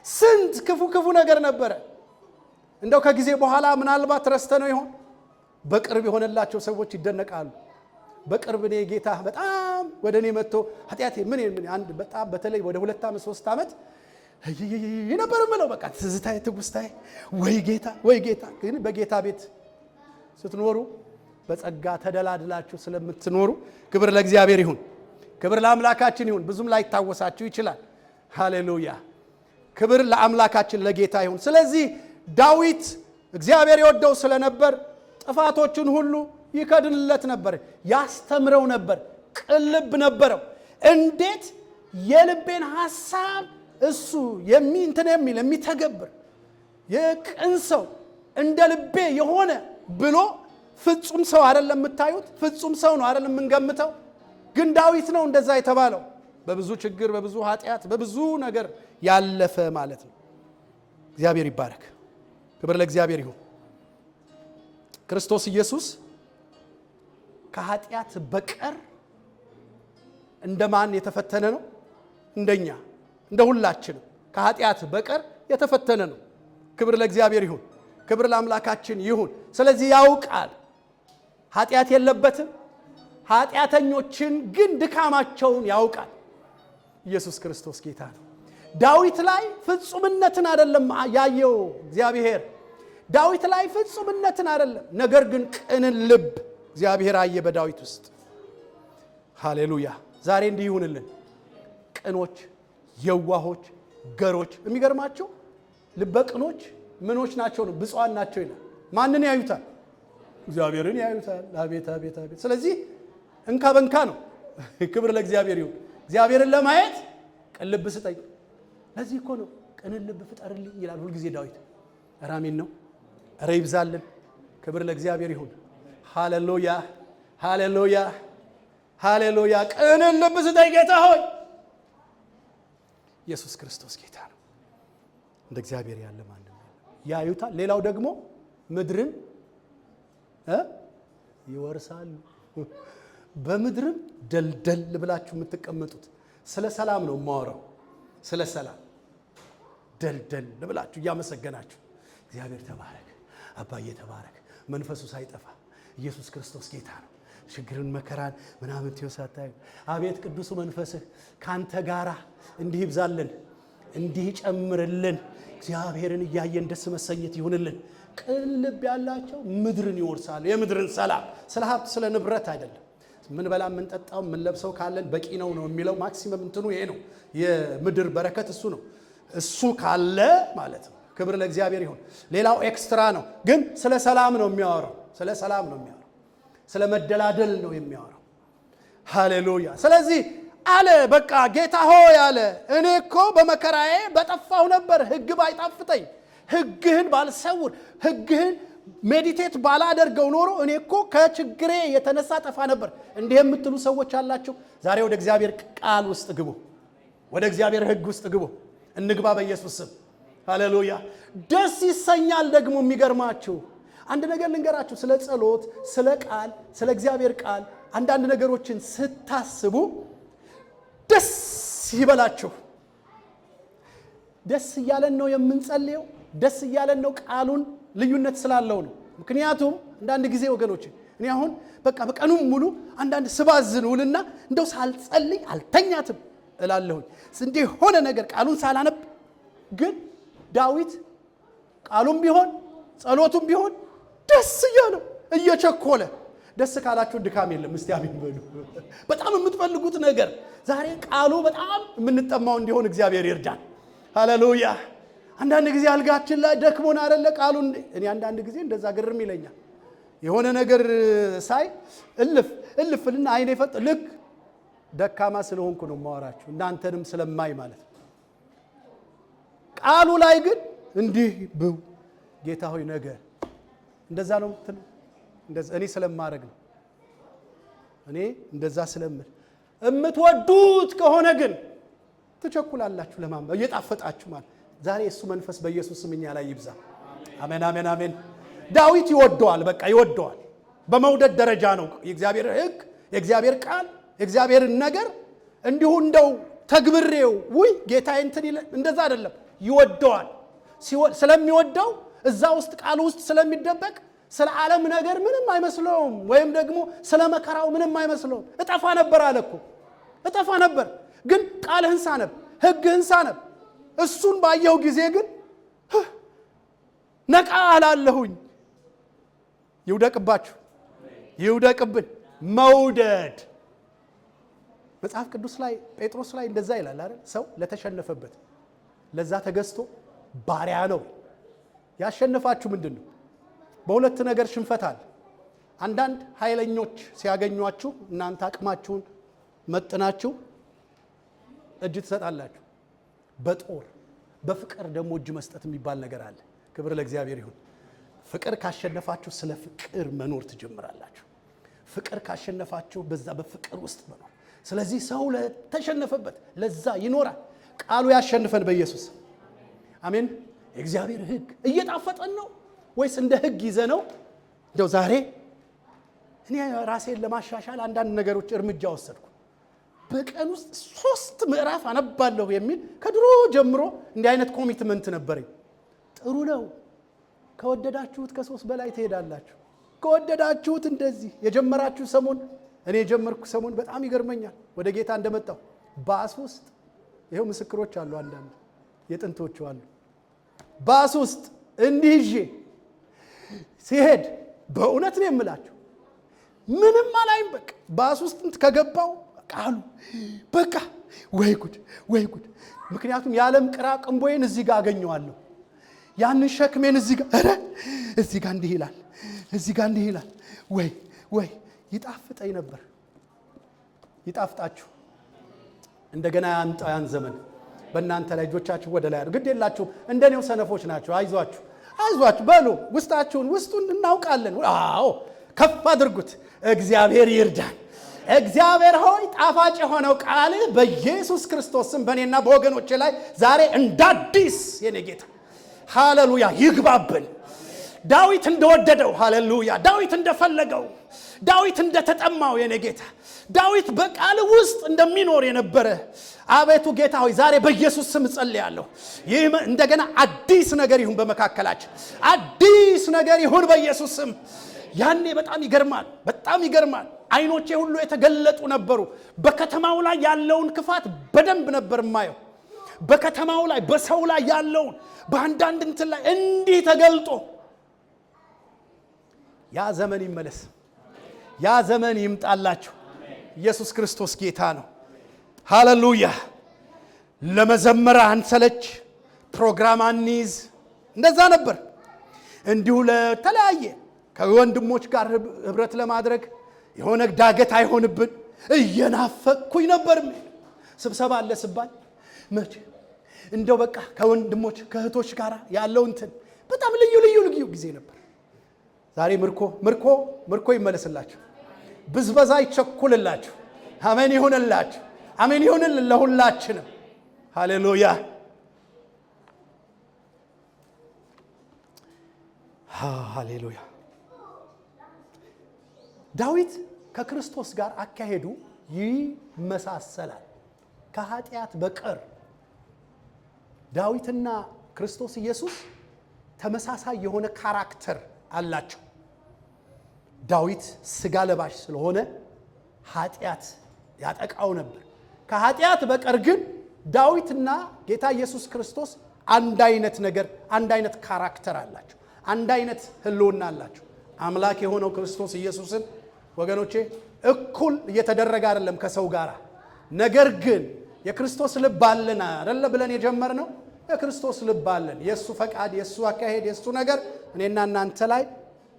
ስንት ክፉ ክፉ ነገር ነበረ። እንደው ከጊዜ በኋላ ምናልባት ረስተነው ይሆን? በቅርብ የሆነላቸው ሰዎች ይደነቃሉ። በቅርብ እኔ ጌታ በጣም ወደ እኔ መጥቶ ኃጢአቴ ምን ምን አንድ በጣም በተለይ ወደ 2 ዓመት 3 ዓመት ነበር የምለው፣ በቃ ትዝታዬ ትውስታዬ፣ ወይ ጌታ ወይ ጌታ። ግን በጌታ ቤት ስትኖሩ በጸጋ ተደላድላችሁ ስለምትኖሩ ክብር ለእግዚአብሔር ይሁን፣ ክብር ለአምላካችን ይሁን። ብዙም ላይታወሳችሁ ይችላል። ሃሌሉያ፣ ክብር ለአምላካችን ለጌታ ይሁን። ስለዚህ ዳዊት እግዚአብሔር የወደው ስለነበር ጥፋቶቹን ሁሉ ይከድንለት ነበር፣ ያስተምረው ነበር፣ ቅን ልብ ነበረው። እንዴት የልቤን ሐሳብ እሱ እንትን የሚል፣ የሚተገብር፣ የቅን ሰው፣ እንደ ልቤ የሆነ ብሎ። ፍጹም ሰው አይደለም የምታዩት፣ ፍጹም ሰው ነው አይደለም የምንገምተው። ግን ዳዊት ነው እንደዛ የተባለው፣ በብዙ ችግር፣ በብዙ ኃጢአት፣ በብዙ ነገር ያለፈ ማለት ነው። እግዚአብሔር ይባረክ። ክብር ለእግዚአብሔር ይሁን። ክርስቶስ ኢየሱስ ከኃጢአት በቀር እንደማን የተፈተነ ነው? እንደኛ፣ እንደ ሁላችንም ከኃጢአት በቀር የተፈተነ ነው። ክብር ለእግዚአብሔር ይሁን። ክብር ለአምላካችን ይሁን። ስለዚህ ያውቃል፣ ኃጢአት የለበትም። ኃጢአተኞችን ግን ድካማቸውን ያውቃል። ኢየሱስ ክርስቶስ ጌታ ነው። ዳዊት ላይ ፍጹምነትን አይደለም ያየው እግዚአብሔር። ዳዊት ላይ ፍጹምነትን አይደለም፣ ነገር ግን ቅንን ልብ እግዚአብሔር አየ በዳዊት ውስጥ። ሃሌሉያ! ዛሬ እንዲህ ይሁንልን። ቅኖች፣ የዋሆች፣ ገሮች። የሚገርማቸው ልበ ቅኖች ምኖች ናቸው ነው፣ ብፁዓን ናቸው ይላል። ማንን ያዩታል? እግዚአብሔርን ያዩታል። አቤት አቤት አቤት! ስለዚህ እንካ በንካ ነው። ክብር ለእግዚአብሔር ይሁን። እግዚአብሔርን ለማየት ቅን ልብ ስጠኝ። ለዚህ እኮ ነው ቅንን ልብ ፍጠርልኝ ይላል ሁልጊዜ ዳዊት። ኧረ አሜን ነው። ኧረ ይብዛልን። ክብር ለእግዚአብሔር ይሁን። ሃሌሉያ ሃሌሉያ ሃሌሉያ። ቅንን ልብ ስጠኝ ጌታ ሆይ። ኢየሱስ ክርስቶስ ጌታ ነው። እንደ እግዚአብሔር ያለ ማንም የለም። ያዩታል። ሌላው ደግሞ ምድርን ይወርሳሉ። በምድርም ደልደል ብላችሁ የምትቀመጡት፣ ስለ ሰላም ነው የማወራው። ስለ ሰላም ደልደል ብላችሁ እያመሰገናችሁ፣ እግዚአብሔር ተባረክ፣ አባዬ ተባረክ፣ መንፈሱ ሳይጠፋ ኢየሱስ ክርስቶስ ጌታ ነው። ችግርን መከራን ምናምን ሳታዩ፣ አቤት ቅዱሱ መንፈስህ ካንተ ጋራ እንዲህ ይብዛልን፣ እንዲህ ይጨምርልን። እግዚአብሔርን እያየን ደስ መሰኘት ይሁንልን። ቅን ልብ ያላቸው ምድርን ይወርሳሉ። የምድርን ሰላም፣ ስለ ሀብት ስለ ንብረት አይደለም። ምን በላ፣ ምን ጠጣው፣ ምን ለብሰው ካለን በቂ ነው ነው የሚለው። Maximum እንትኑ ይሄ ነው። የምድር በረከት እሱ ነው። እሱ ካለ ማለት ነው። ክብር ለእግዚአብሔር ይሁን። ሌላው extra ነው፣ ግን ስለ ሰላም ነው የሚያወራው። ስለ ሰላም ነው የሚያወራው። ስለ መደላደል ነው የሚያወራው። ሃሌሉያ። ስለዚህ አለ፣ በቃ ጌታ ሆይ አለ፣ እኔ እኮ በመከራዬ በጠፋሁ ነበር፣ ሕግ ባይጣፍጠኝ፣ ሕግህን ባልሰውር፣ ሕግህን meditate ባላደርገው ኖሮ እኔ እኮ ከችግሬ የተነሳ ጠፋ ነበር። እንዲህ የምትሉ ሰዎች አላችሁ። ዛሬ ወደ እግዚአብሔር ቃል ውስጥ ግቡ። ወደ እግዚአብሔር ሕግ ውስጥ ግቡ። እንግባ በኢየሱስ ስም። ሃሌሉያ። ደስ ይሰኛል። ደግሞ የሚገርማችሁ አንድ ነገር ልንገራችሁ። ስለ ጸሎት፣ ስለ ቃል፣ ስለ እግዚአብሔር ቃል አንዳንድ ነገሮችን ስታስቡ ደስ ይበላችሁ። ደስ እያለን ነው የምንጸልየው። ደስ እያለን ነው፣ ቃሉን ልዩነት ስላለው ነው። ምክንያቱም አንዳንድ ጊዜ ወገኖች፣ እኔ አሁን በቃ በቀኑም ሙሉ አንዳንድ ስባዝን ውልና እንደው ሳልጸልይ አልተኛትም እላለሁኝ። እንዲህ የሆነ ነገር ቃሉን ሳላነብ። ግን ዳዊት ቃሉም ቢሆን ጸሎቱም ቢሆን ደስ እያለው እየቸኮለ፣ ደስ ካላችሁ ድካም የለም። እስቲ አሜን በሉ። በጣም የምትፈልጉት ነገር፣ ዛሬ ቃሉ በጣም የምንጠማው እንዲሆን እግዚአብሔር ይርዳን። ሃሌሉያ። አንዳንድ ጊዜ አልጋችን ላይ ደክሞን አይደለ ቃሉ። እኔ አንዳንድ ጊዜ እንደዛ ግርም ይለኛል። የሆነ ነገር ሳይ እልፍ እልፍ ልና አይኔ ፈጥ፣ ልክ ደካማ ስለሆንኩ ነው የማወራችሁ፣ እናንተንም ስለማይ ማለት ነው። ቃሉ ላይ ግን እንዲህ ብው፣ ጌታ ሆይ ነገ እንደዛ ነው የምትለው። እንደዛ እኔ ስለማረግ ነው፣ እኔ እንደዛ ስለምል። የምትወዱት ከሆነ ግን ትቸኩላላችሁ ለማንበብ፣ እየጣፈጣችሁ ማለት። ዛሬ እሱ መንፈስ በኢየሱስ ስም እኛ ላይ ይብዛ። አሜን አሜን አሜን። ዳዊት ይወደዋል፣ በቃ ይወደዋል። በመውደድ ደረጃ ነው የእግዚአብሔር ሕግ፣ የእግዚአብሔር ቃል፣ የእግዚአብሔርን ነገር እንዲሁ እንደው ተግብሬው ውይ ጌታዬ እንትን ይለ እንደዛ አይደለም። ይወደዋል። ስለሚወደው እዛ ውስጥ ቃሉ ውስጥ ስለሚደበቅ ስለ ዓለም ነገር ምንም አይመስለውም፣ ወይም ደግሞ ስለ መከራው ምንም አይመስለውም። እጠፋ ነበር አለ እኮ፣ እጠፋ ነበር፣ ግን ቃልህን ሳነብ፣ ሕግህን ሳነብ፣ እሱን ባየሁ ጊዜ ግን ነቃ አላለሁኝ። ይውደቅባችሁ፣ ይውደቅብን መውደድ። መጽሐፍ ቅዱስ ላይ ጴጥሮስ ላይ እንደዛ ይላል አይደል? ሰው ለተሸነፈበት ለዛ ተገዝቶ ባሪያ ነው። ያሸነፋችሁ ምንድን ነው? በሁለት ነገር ሽንፈት አለ። አንዳንድ ኃይለኞች ሲያገኟችሁ እናንተ አቅማችሁን መጥናችሁ እጅ ትሰጣላችሁ። በጦር በፍቅር ደግሞ እጅ መስጠት የሚባል ነገር አለ። ክብር ለእግዚአብሔር ይሁን። ፍቅር ካሸነፋችሁ ስለ ፍቅር መኖር ትጀምራላችሁ። ፍቅር ካሸነፋችሁ በዛ በፍቅር ውስጥ መኖር። ስለዚህ ሰው ለተሸነፈበት ለዛ ይኖራል። ቃሉ ያሸንፈን በኢየሱስ፣ አሜን። የእግዚአብሔር ሕግ እየጣፈጠን ነው ወይስ እንደ ሕግ ይዘ ነው? እንደው ዛሬ እኔ ራሴን ለማሻሻል አንዳንድ ነገሮች እርምጃ ወሰድኩ። በቀን ውስጥ ሶስት ምዕራፍ አነባለሁ የሚል ከድሮ ጀምሮ እንዲህ አይነት commitment ነበረኝ። ጥሩ ነው። ከወደዳችሁት ከሶስት በላይ ትሄዳላችሁ። ከወደዳችሁት እንደዚህ የጀመራችሁ ሰሞን፣ እኔ የጀመርኩ ሰሞን በጣም ይገርመኛል። ወደ ጌታ እንደመጣሁ ባስ ውስጥ፣ ይኸው ምስክሮች አሉ፣ አንዳንድ የጥንቶቹ አሉ። ባስ ውስጥ እንዲህ ይዤ ሲሄድ በእውነት ነው የምላችሁ ምንም አላይም። በቃ ባስ ውስጥ ከገባው ቃሉ በቃ ወይ ጉድ ወይ ጉድ። ምክንያቱም የዓለም ቅራቅንቦዬን እዚህ ጋር አገኘዋለሁ። ያንን ሸክሜን እዚህ ጋር፣ ኧረ እዚህ ጋር እንዲህ ይላል፣ እዚህ ጋር እንዲህ ይላል። ወይ ወይ ይጣፍጠኝ ነበር። ይጣፍጣችሁ። እንደገና ያምጣው ያን ዘመን በእናንተ ላይ። እጆቻችሁ ወደ ላይ አድርጉ። ግድ የላችሁም፣ እንደኔው ሰነፎች ናቸው። አይዟችሁ፣ አይዟችሁ በሉ። ውስጣችሁን ውስጡን እናውቃለን። አዎ ከፍ አድርጉት። እግዚአብሔር ይርዳን። እግዚአብሔር ሆይ ጣፋጭ የሆነው ቃል በኢየሱስ ክርስቶስ ስም በእኔና በወገኖቼ ላይ ዛሬ እንደ አዲስ የኔ ጌታ ሃሌሉያ ይግባብን። ዳዊት እንደወደደው ሃሌሉያ፣ ዳዊት እንደፈለገው፣ ዳዊት እንደተጠማው የኔ ጌታ ዳዊት በቃል ውስጥ እንደሚኖር የነበረ አቤቱ ጌታ ሆይ ዛሬ በኢየሱስ ስም እጸልያለሁ። ይህ እንደገና አዲስ ነገር ይሁን በመካከላችን፣ አዲስ ነገር ይሁን በኢየሱስ ስም። ያኔ በጣም ይገርማል፣ በጣም ይገርማል። አይኖቼ ሁሉ የተገለጡ ነበሩ። በከተማው ላይ ያለውን ክፋት በደንብ ነበር የማየው። በከተማው ላይ በሰው ላይ ያለውን በአንዳንድ እንትን ላይ እንዲህ ተገልጦ ያ ዘመን ይመለስ፣ ያ ዘመን ይምጣላችሁ። ኢየሱስ ክርስቶስ ጌታ ነው። ሃሌሉያ። ለመዘመር አንሰለች፣ ፕሮግራም አንይዝ። እንደዛ ነበር። እንዲሁ ለተለያየ ከወንድሞች ጋር ህብረት ለማድረግ የሆነ ዳገት አይሆንብን እየናፈቅኩኝ ነበር። ስብሰባ አለ ስባል መቼ እንደው በቃ ከወንድሞች ከእህቶች ጋር ያለው እንትን በጣም ልዩ ልዩ ልዩ ጊዜ ነበር። ዛሬ ምርኮ ምርኮ ምርኮ ይመለስላችሁ፣ ብዝበዛ ይቸኩልላችሁ። አሜን ይሁንላችሁ፣ አሜን ይሁንልን ለሁላችንም። ሃሌሉያ ሃሌሉያ። ዳዊት ከክርስቶስ ጋር አካሄዱ ይመሳሰላል ከኃጢአት በቀር። ዳዊትና ክርስቶስ ኢየሱስ ተመሳሳይ የሆነ character አላቸው። ዳዊት ስጋ ለባሽ ስለሆነ ኃጢአት ያጠቃው ነበር። ከኃጢአት በቀር ግን ዳዊትና ጌታ ኢየሱስ ክርስቶስ አንድ አይነት ነገር፣ አንድ አይነት character አላቸው። አንድ አይነት ህልውና አላቸው። አምላክ የሆነው ክርስቶስ ኢየሱስን ወገኖቼ እኩል እየተደረገ አይደለም ከሰው ጋር። ነገር ግን የክርስቶስ ልብ አለን አይደለ ብለን የጀመርነው የክርስቶስ ልብ አለን። የእሱ ፈቃድ፣ የእሱ አካሄድ፣ የእሱ ነገር እኔና እናንተ ላይ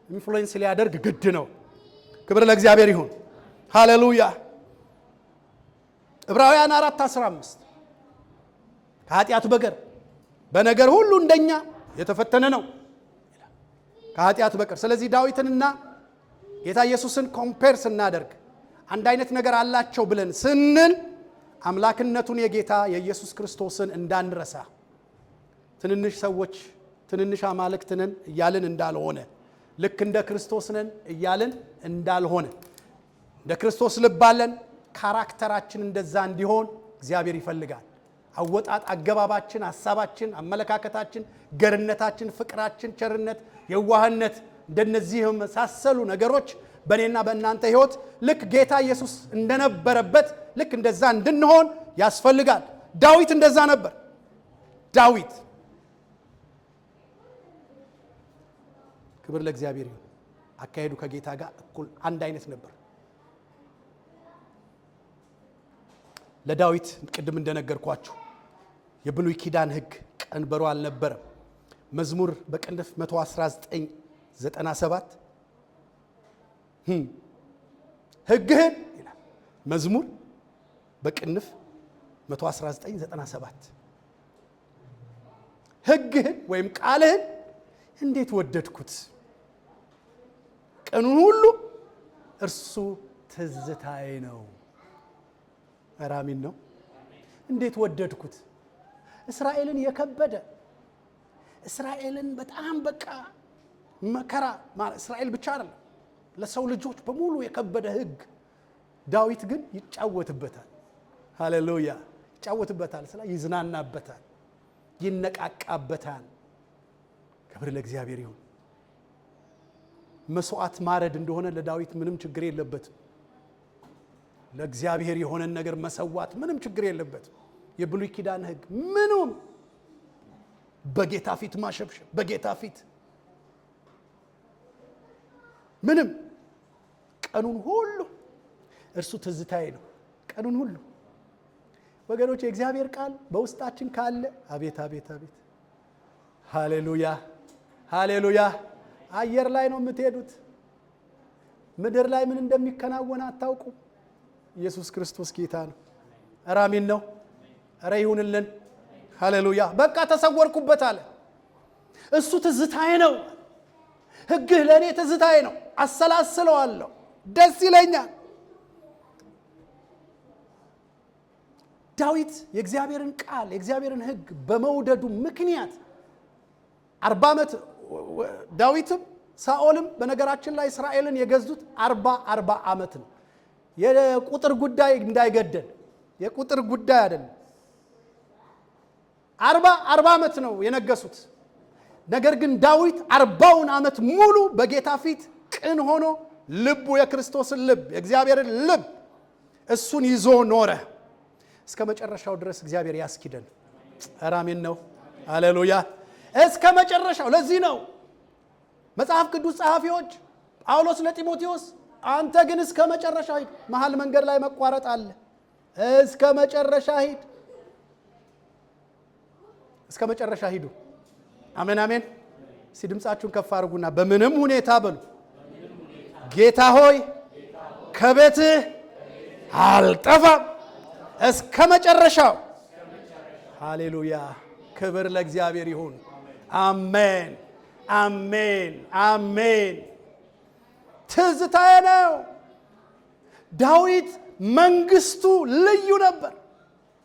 influence ሊያደርግ ግድ ነው። ክብር ለእግዚአብሔር ይሁን። ሃሌሉያ። ዕብራውያን 4:15 ከኃጢአት በቀር በነገር ሁሉ እንደኛ የተፈተነ ነው ከኃጢአት በቀር። ስለዚህ ዳዊትንና ጌታ ኢየሱስን compare ስናደርግ አንድ አይነት ነገር አላቸው ብለን ስንል አምላክነቱን የጌታ የኢየሱስ ክርስቶስን እንዳንረሳ፣ ትንንሽ ሰዎች ትንንሽ አማልክት ነን እያልን እንዳልሆነ፣ ልክ እንደ ክርስቶስ ነን እያልን እንዳልሆነ፣ እንደ ክርስቶስ ልብ አለን። character ኣችን እንደዛ እንዲሆን እግዚአብሔር ይፈልጋል። አወጣጥ አገባባችን፣ ሀሳባችን፣ አመለካከታችን፣ ገርነታችን፣ ፍቅራችን፣ ቸርነት፣ የዋህነት እንደነዚህ የመሳሰሉ ነገሮች በእኔና በእናንተ ሕይወት ልክ ጌታ ኢየሱስ እንደነበረበት ልክ እንደዛ እንድንሆን ያስፈልጋል። ዳዊት እንደዛ ነበር። ዳዊት ክብር ለእግዚአብሔር ይሁን። አካሄዱ ከጌታ ጋር እኩል አንድ አይነት ነበር። ለዳዊት ቅድም እንደነገርኳችሁ የብሉይ ኪዳን ሕግ ቀንበሩ አልነበረም። መዝሙር በቅንፍ 119:97 ሕግህን ይላል። መዝሙር በቅንፍ 119:97 ሕግህን ወይም ቃልህን እንዴት ወደድኩት፣ ቀኑን ሁሉ እርሱ ትዝታዬ ነው። ራሚን ነው። እንዴት ወደድኩት። እስራኤልን የከበደ፣ እስራኤልን በጣም በቃ መከራ፣ እስራኤል ብቻ አይደለም ለሰው ልጆች በሙሉ የከበደ ሕግ ዳዊት ግን ይጫወትበታል። ሃሌሉያ ይጫወትበታል፣ ስላ ይዝናናበታል፣ ይነቃቃበታል። ክብር ለእግዚአብሔር ይሁን። መስዋዕት ማረድ እንደሆነ ለዳዊት ምንም ችግር የለበትም። ለእግዚአብሔር የሆነን ነገር መሰዋት ምንም ችግር የለበትም። የብሉይ ኪዳን ሕግ ምኑም በጌታ ፊት ማሸብሸብ፣ በጌታ ፊት ምንም ቀኑን ሁሉ እርሱ ትዝታዬ ነው። ቀኑን ሁሉ ወገኖች የእግዚአብሔር ቃል በውስጣችን ካለ አቤት አቤት አቤት፣ ሃሌሉያ ሃሌሉያ። አየር ላይ ነው የምትሄዱት። ምድር ላይ ምን እንደሚከናወን አታውቁም። ኢየሱስ ክርስቶስ ጌታ ነው። ኧረ አሜን ነው። ኧረ ይሁንልን። ሃሌሉያ። በቃ ተሰወርኩበት አለ። እሱ ትዝታዬ ነው። ሕግህ ለእኔ ትዝታዬ ነው። አሰላስለዋለሁ፣ ደስ ይለኛል። ዳዊት የእግዚአብሔርን ቃል የእግዚአብሔርን ሕግ በመውደዱ ምክንያት 40 ዓመት ዳዊትም ሳኦልም በነገራችን ላይ እስራኤልን የገዙት 40 ዓመት ነው። የቁጥር ጉዳይ እንዳይገደል የቁጥር ጉዳይ አይደለም። 40 ዓመት ነው የነገሱት። ነገር ግን ዳዊት 40ውን ዓመት ሙሉ በጌታ ፊት ቅን ሆኖ ልቡ የክርስቶስን ልብ የእግዚአብሔርን ልብ እሱን ይዞ ኖረ እስከ መጨረሻው ድረስ። እግዚአብሔር ያስኪደን። ኧረ አሜን ነው። ሃሌሉያ። እስከ መጨረሻው። ለዚህ ነው መጽሐፍ ቅዱስ ጸሐፊዎች ጳውሎስ ለጢሞቴዎስ አንተ ግን እስከ መጨረሻ ሂድ። መሀል መንገድ ላይ መቋረጥ አለ። እስከ መጨረሻ ሂድ። እስከ መጨረሻ ሂዱ። አሜን አሜን። እስቲ ድምፃችሁን ከፍ አድርጉና በምንም ሁኔታ በሉ፣ ጌታ ሆይ ከቤትህ አልጠፋም እስከ መጨረሻው። ሃሌሉያ። ክብር ለእግዚአብሔር ይሁን። አሜን አሜን አሜን። ትዝታዬ ነው። ዳዊት መንግስቱ ልዩ ነበር።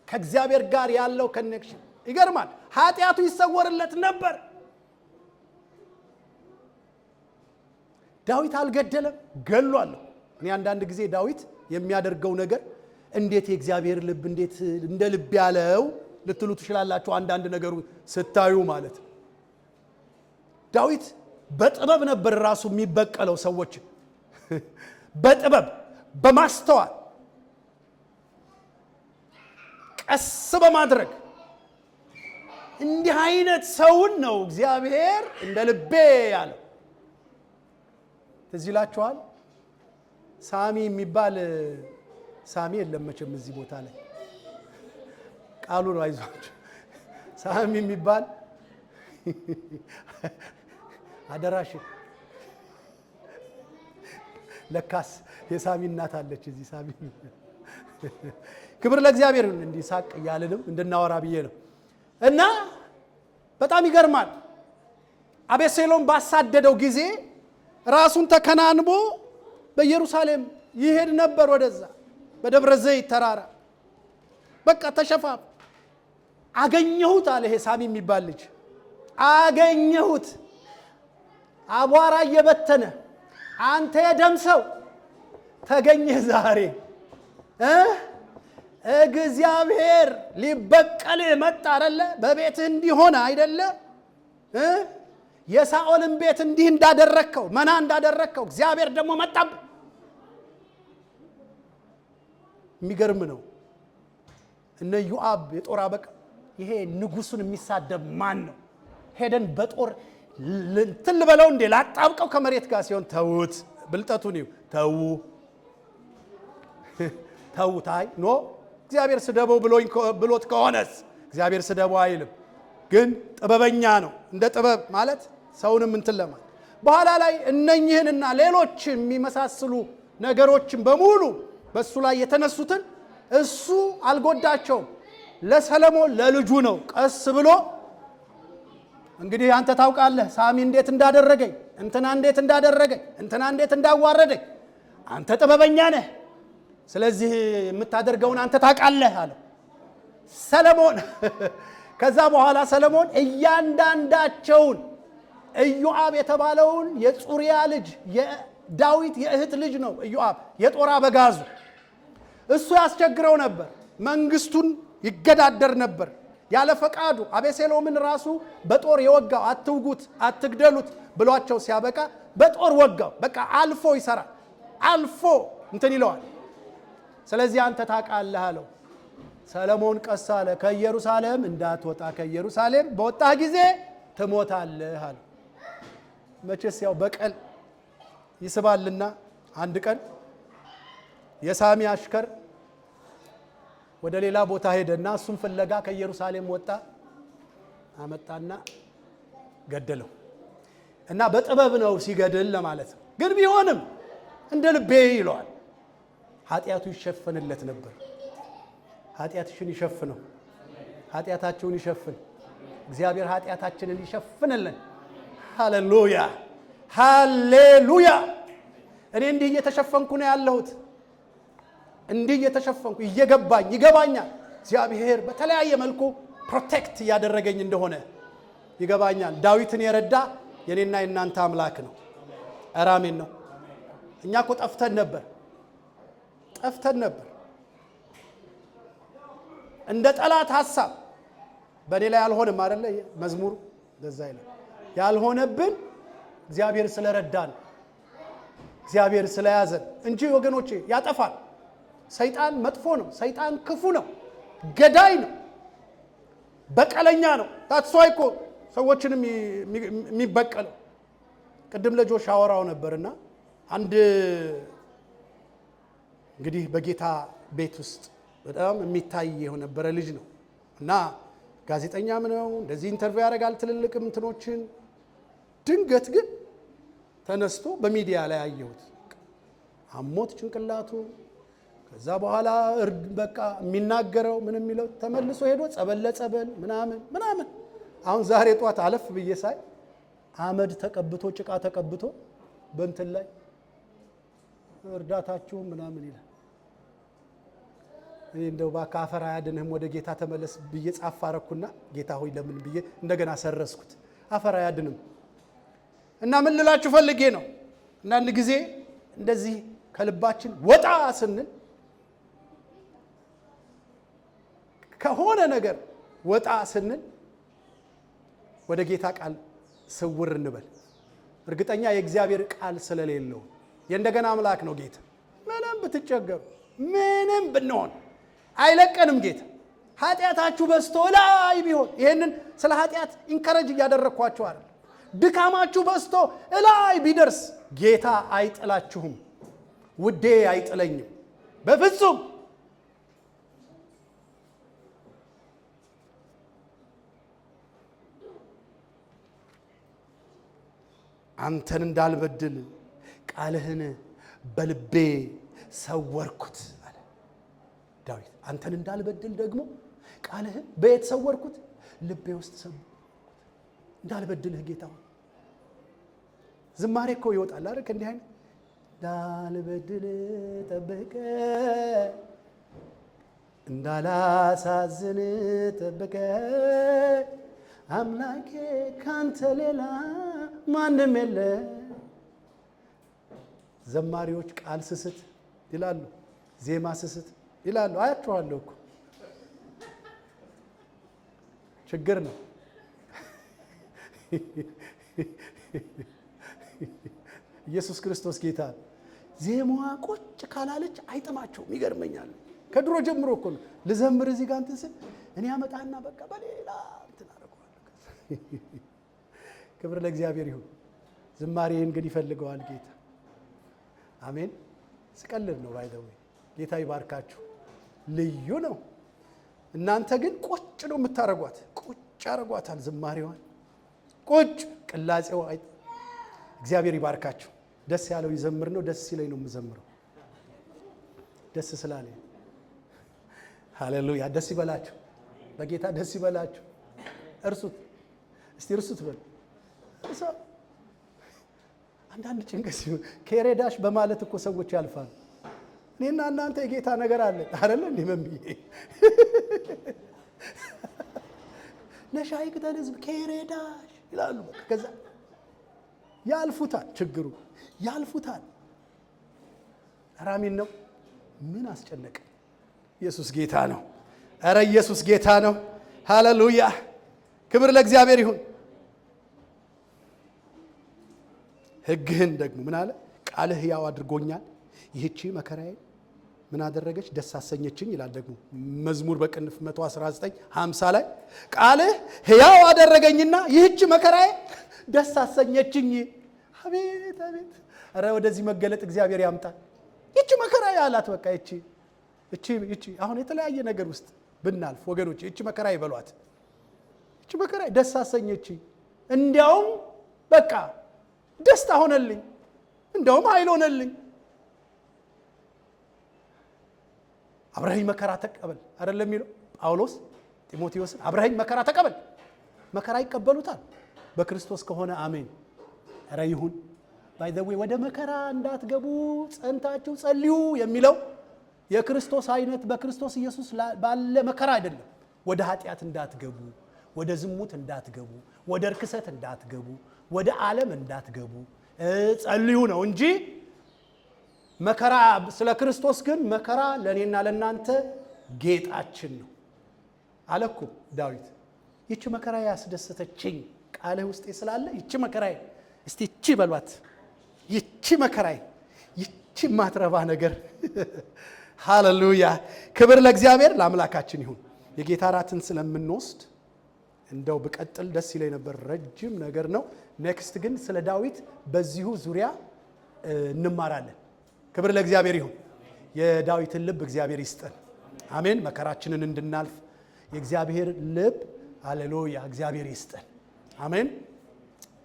ከእግዚአብሔር ጋር ያለው connection ይገርማል። ኃጢአቱ ይሰወርለት ነበር። ዳዊት አልገደለም፣ ገሏል። እኔ አንዳንድ ጊዜ ዳዊት የሚያደርገው ነገር እንዴት የእግዚአብሔር ልብ እንዴት እንደ ልብ ያለው ልትሉ ትችላላችሁ። አንዳንድ ነገሩ ስታዩ ማለት ነው። ዳዊት በጥበብ ነበር ራሱ የሚበቀለው ሰዎችን በጥበብ በማስተዋል ቀስ በማድረግ። እንዲህ አይነት ሰውን ነው እግዚአብሔር እንደ ልቤ ያለው። ትዝ ይላችኋል። ሳሚ የሚባል ሳሚ የለም መቼም እዚህ ቦታ ላይ ቃሉ ነው፣ አይዟችሁ። ሳሚ የሚባል አደራሽ ለካስ የሳሚ እናት አለች እዚህ። ሳሚ ክብር ለእግዚአብሔር። እንዲህ ሳቅ እያልንም እንድናወራ ብዬ ነው። እና በጣም ይገርማል። አቤሴሎም ባሳደደው ጊዜ ራሱን ተከናንቦ በኢየሩሳሌም ይሄድ ነበር፣ ወደዛ በደብረ ዘይት ተራራ በቃ ተሸፋፍ። አገኘሁት አለ። ይሄ ሳሚ የሚባል ልጅ አገኘሁት፣ አቧራ እየበተነ አንተ የደም ሰው ተገኘህ ዛሬ እ እግዚአብሔር ሊበቀልህ መጣ አይደለ? በቤትህ እንዲሆነ አይደለ? የሳኦልን ቤት እንዲህ እንዳደረግከው መና እንዳደረግከው እግዚአብሔር ደግሞ መጣብህ። የሚገርም ነው። እነ ዮአብ የጦር አበቃ ይሄ ንጉሱን የሚሳደብ ማን ነው? ሄደን በጦር እንትን ልበለው እንዴ ላጣብቀው ከመሬት ጋር ሲሆን ተዉት፣ ብልጠቱን ይው ተዉ ተዉት። አይ no እግዚአብሔር ስደበው ብሎት ከሆነስ እግዚአብሔር ስደበው አይልም፣ ግን ጥበበኛ ነው። እንደ ጥበብ ማለት ሰውንም እንትን ለማለት በኋላ ላይ እነኝህንና ሌሎች የሚመሳስሉ ነገሮችን በሙሉ በእሱ ላይ የተነሱትን እሱ አልጎዳቸውም። ለሰለሞን ለልጁ ነው ቀስ ብሎ እንግዲህ አንተ ታውቃለህ ሳሚ እንዴት እንዳደረገኝ፣ እንትና እንዴት እንዳደረገኝ፣ እንትና እንዴት እንዳዋረደኝ፣ አንተ ጥበበኛ ነህ፣ ስለዚህ የምታደርገውን አንተ ታውቃለህ አለው ሰለሞን። ከዛ በኋላ ሰለሞን እያንዳንዳቸውን ኢዮአብ የተባለውን የጹሪያ ልጅ የዳዊት የእህት ልጅ ነው ኢዮአብ፣ የጦር አበጋዙ እሱ ያስቸግረው ነበር፣ መንግስቱን ይገዳደር ነበር ያለ ፈቃዱ። አቤሴሎምን ራሱ በጦር የወጋው አትውጉት፣ አትግደሉት ብሏቸው ሲያበቃ በጦር ወጋው። በቃ አልፎ ይሰራል፣ አልፎ እንትን ይለዋል። ስለዚህ አንተ ታውቃለህ አለው። ሰለሞን ቀስ አለ፣ ከኢየሩሳሌም እንዳትወጣ፣ ከኢየሩሳሌም በወጣህ ጊዜ ትሞታለህ አለ። መቼስ ያው በቀል ይስባልና አንድ ቀን የሳሚ አሽከር ወደ ሌላ ቦታ ሄደና እሱን ፍለጋ ከኢየሩሳሌም ወጣ፣ አመጣና ገደለው። እና በጥበብ ነው ሲገድል ለማለት ነው። ግን ቢሆንም እንደ ልቤ ይለዋል። ኃጢአቱ ይሸፈንለት ነበር። ኃጢአትሽን ይሸፍነው። ኃጢአታችሁን ይሸፍን። እግዚአብሔር ኃጢአታችንን ይሸፍንልን። ሃሌሉያ ሃሌሉያ። እኔ እንዲህ እየተሸፈንኩ ነው ያለሁት። እንዲህ እየተሸፈንኩ እየገባኝ ይገባኛል። እግዚአብሔር በተለያየ መልኩ protect እያደረገኝ እንደሆነ ይገባኛል። ዳዊትን የረዳ የኔና የእናንተ አምላክ ነው። ኧረ አሜን ነው። እኛ እኮ ጠፍተን ነበር፣ ጠፍተን ነበር። እንደ ጠላት ሐሳብ በእኔ ላይ አልሆነም አይደለ? መዝሙሩ እንደዛ ይላል። ያልሆነብን እግዚአብሔር ስለረዳን፣ እግዚአብሔር ስለያዘን እንጂ ወገኖቼ ያጠፋል። ሰይጣን መጥፎ ነው። ሰይጣን ክፉ ነው፣ ገዳይ ነው፣ በቀለኛ ነው። That's why እኮ ሰዎችንም የሚበቀለው። ቅድም ለጆሽ አወራው ነበርና አንድ እንግዲህ በጌታ ቤት ውስጥ በጣም የሚታይ የነበረ ልጅ ነው እና ጋዜጠኛም ነው፣ እንደዚህ interview ያደርጋል ትልልቅ እንትኖችን። ድንገት ግን ተነስቶ በሚዲያ ላይ አየሁት። አሞት ጭንቅላቱ። ከዛ በኋላ እርድ በቃ የሚናገረው ምን የሚለው ተመልሶ ሄዶ ጸበል ለጸበል ምናምን ምናምን። አሁን ዛሬ ጧት አለፍ ብዬ ሳይ አመድ ተቀብቶ ጭቃ ተቀብቶ በእንትን ላይ እርዳታችሁ ምናምን ይላል። እኔ እንደው እባክህ አፈር አያድንህም ወደ ጌታ ተመለስ ብዬ ጻፍ አረኩና ጌታ ሆይ ለምን ብዬ እንደገና ሰረዝኩት። አፈር አያድንም። እና ምን ልላችሁ ፈልጌ ነው፣ አንዳንድ ጊዜ እንደዚህ ከልባችን ወጣ ስንል፣ ከሆነ ነገር ወጣ ስንል ወደ ጌታ ቃል ስውር እንበል። እርግጠኛ የእግዚአብሔር ቃል ስለሌለው የእንደገና አምላክ ነው ጌታ። ምንም ብትቸገሩ ምንም ብንሆን አይለቀንም ጌታ። ኃጢአታችሁ በዝቶ ላይ ቢሆን፣ ይሄንን ስለ ኃጢአት encourage እያደረግኳችሁ አይደል። ድካማችሁ በዝቶ እላይ ቢደርስ ጌታ አይጥላችሁም። ውዴ አይጥለኝም በፍጹም። አንተን እንዳልበድል ቃልህን በልቤ ሰወርኩት አለ ዳዊት። አንተን እንዳልበድል ደግሞ ቃልህን በየት ሰወርኩት? ልቤ ውስጥ ሰወርኩት። እንዳልበድልህ ጌታ ሆይ። ዝማሬ እኮ ይወጣል አይደል? ከእንዲህ አይነት እንዳልበድል ጠብቀ፣ እንዳላሳዝን ጠብቀ፣ አምላኬ ካንተ ሌላ ማንም የለ። ዘማሪዎች ቃል ስስት ይላሉ፣ ዜማ ስስት ይላሉ። አያችኋለሁ እኮ፣ ችግር ነው። ኢየሱስ ክርስቶስ ጌታ ነው። ዜማዋ ቁጭ ካላለች አይጥማቸውም። ይገርመኛል። ከድሮ ጀምሮ እኮ ነው ልዘምር እዚህ ጋር እንትን ስል እኔ አመጣና በቃ በሌላ እንትን አደርገዋለሁ። ክብር ለእግዚአብሔር ይሁን። ዝማሬን ግን ይፈልገዋል ጌታ። አሜን። ስቀልድ ነው by the way። ጌታ ይባርካችሁ። ልዩ ነው። እናንተ ግን ቁጭ ነው የምታረጓት። ቁጭ ያረጓታል ዝማሬዋን፣ ቁጭ ቅላጼው። እግዚአብሔር ይባርካችሁ። ደስ ያለው ይዘምር ነው። ደስ ሲለኝ ነው የምዘምረው። ደስ ስላለኝ። ሃሌሉያ። ደስ ይበላችሁ። በጌታ ደስ ይበላችሁ። እርሱት እስቲ፣ እርሱት በሉ። አንዳንድ ጭንቀት ሲሆን ኬሬዳሽ በማለት እኮ ሰዎች ያልፋሉ። እኔና እናንተ የጌታ ነገር አለ አይደለ? እንዲህ መንብዬ ለሻይ ቅጠል ህዝብ ኬሬዳሽ ይላሉ። በቃ ከዛ ያልፉታል፣ ችግሩ ያልፉታል። ራሚን ነው። ምን አስጨነቀ? ኢየሱስ ጌታ ነው። ኧረ ኢየሱስ ጌታ ነው። ሃሌሉያ! ክብር ለእግዚአብሔር ይሁን። ሕግህን ደግሞ ምን አለ? ቃልህ ሕያው አድርጎኛል። ይህቺ መከራዬ ምን አደረገች? ደስ አሰኘችኝ ይላል ደግሞ መዝሙር በቅንፍ 119 50 ላይ፣ ቃልህ ሕያው አደረገኝና ይህቺ መከራዬ ደስ አሰኘችኝ። አቤት አቤት! ኧረ ወደዚህ መገለጥ እግዚአብሔር ያምጣል። ይቺ መከራዬ አላት። በቃ እቺ አሁን የተለያየ ነገር ውስጥ ብናልፍ ወገኖች ይቺ መከራ ይበሏት። ይቺ መከራ ደስ አሰኘችኝ። እንዲያውም በቃ ደስታ ሆነልኝ፣ እንደውም ኃይል ሆነልኝ። አብረኸኝ መከራ ተቀበል አይደለም የሚለው ጳውሎስ ጢሞቴዎስን? አብረኸኝ መከራ ተቀበል። መከራ ይቀበሉታል በክርስቶስ ከሆነ። አሜን። ኧረ ይሁን። By the way፣ ወደ መከራ እንዳትገቡ ጸንታችሁ ጸልዩ የሚለው የክርስቶስ አይነት በክርስቶስ ኢየሱስ ባለ መከራ አይደለም። ወደ ኃጢአት እንዳትገቡ፣ ወደ ዝሙት እንዳትገቡ፣ ወደ እርክሰት እንዳትገቡ፣ ወደ ዓለም እንዳትገቡ ጸልዩ ነው እንጂ መከራ ስለ ክርስቶስ ግን መከራ ለእኔና ለእናንተ ጌጣችን ነው አለ እኮ ዳዊት። ይቺ መከራ ያስደሰተችኝ ቃልህ ውስጤ ስላለ ይቺ መከራዬ፣ እስቲ ይቺ በሏት፣ ይቺ መከራዬ፣ ይቺ ማትረባ ነገር። ሃሌሉያ! ክብር ለእግዚአብሔር ለአምላካችን ይሁን። የጌታ እራትን ስለምንወስድ እንደው ብቀጥል ደስ ይለኝ ነበር፣ ረጅም ነገር ነው። Next ግን ስለ ዳዊት በዚሁ ዙሪያ እንማራለን። ክብር ለእግዚአብሔር ይሁን። የዳዊትን ልብ እግዚአብሔር ይስጠን። አሜን። መከራችንን እንድናልፍ የእግዚአብሔር ልብ፣ ሃሌሉያ፣ እግዚአብሔር ይስጠን። አሜን።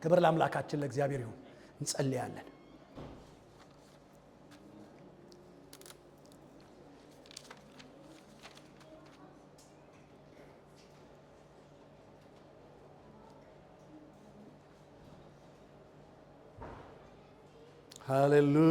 ክብር ለአምላካችን ለእግዚአብሔር ይሁን። እንጸልያለን። ሃሌሉያ።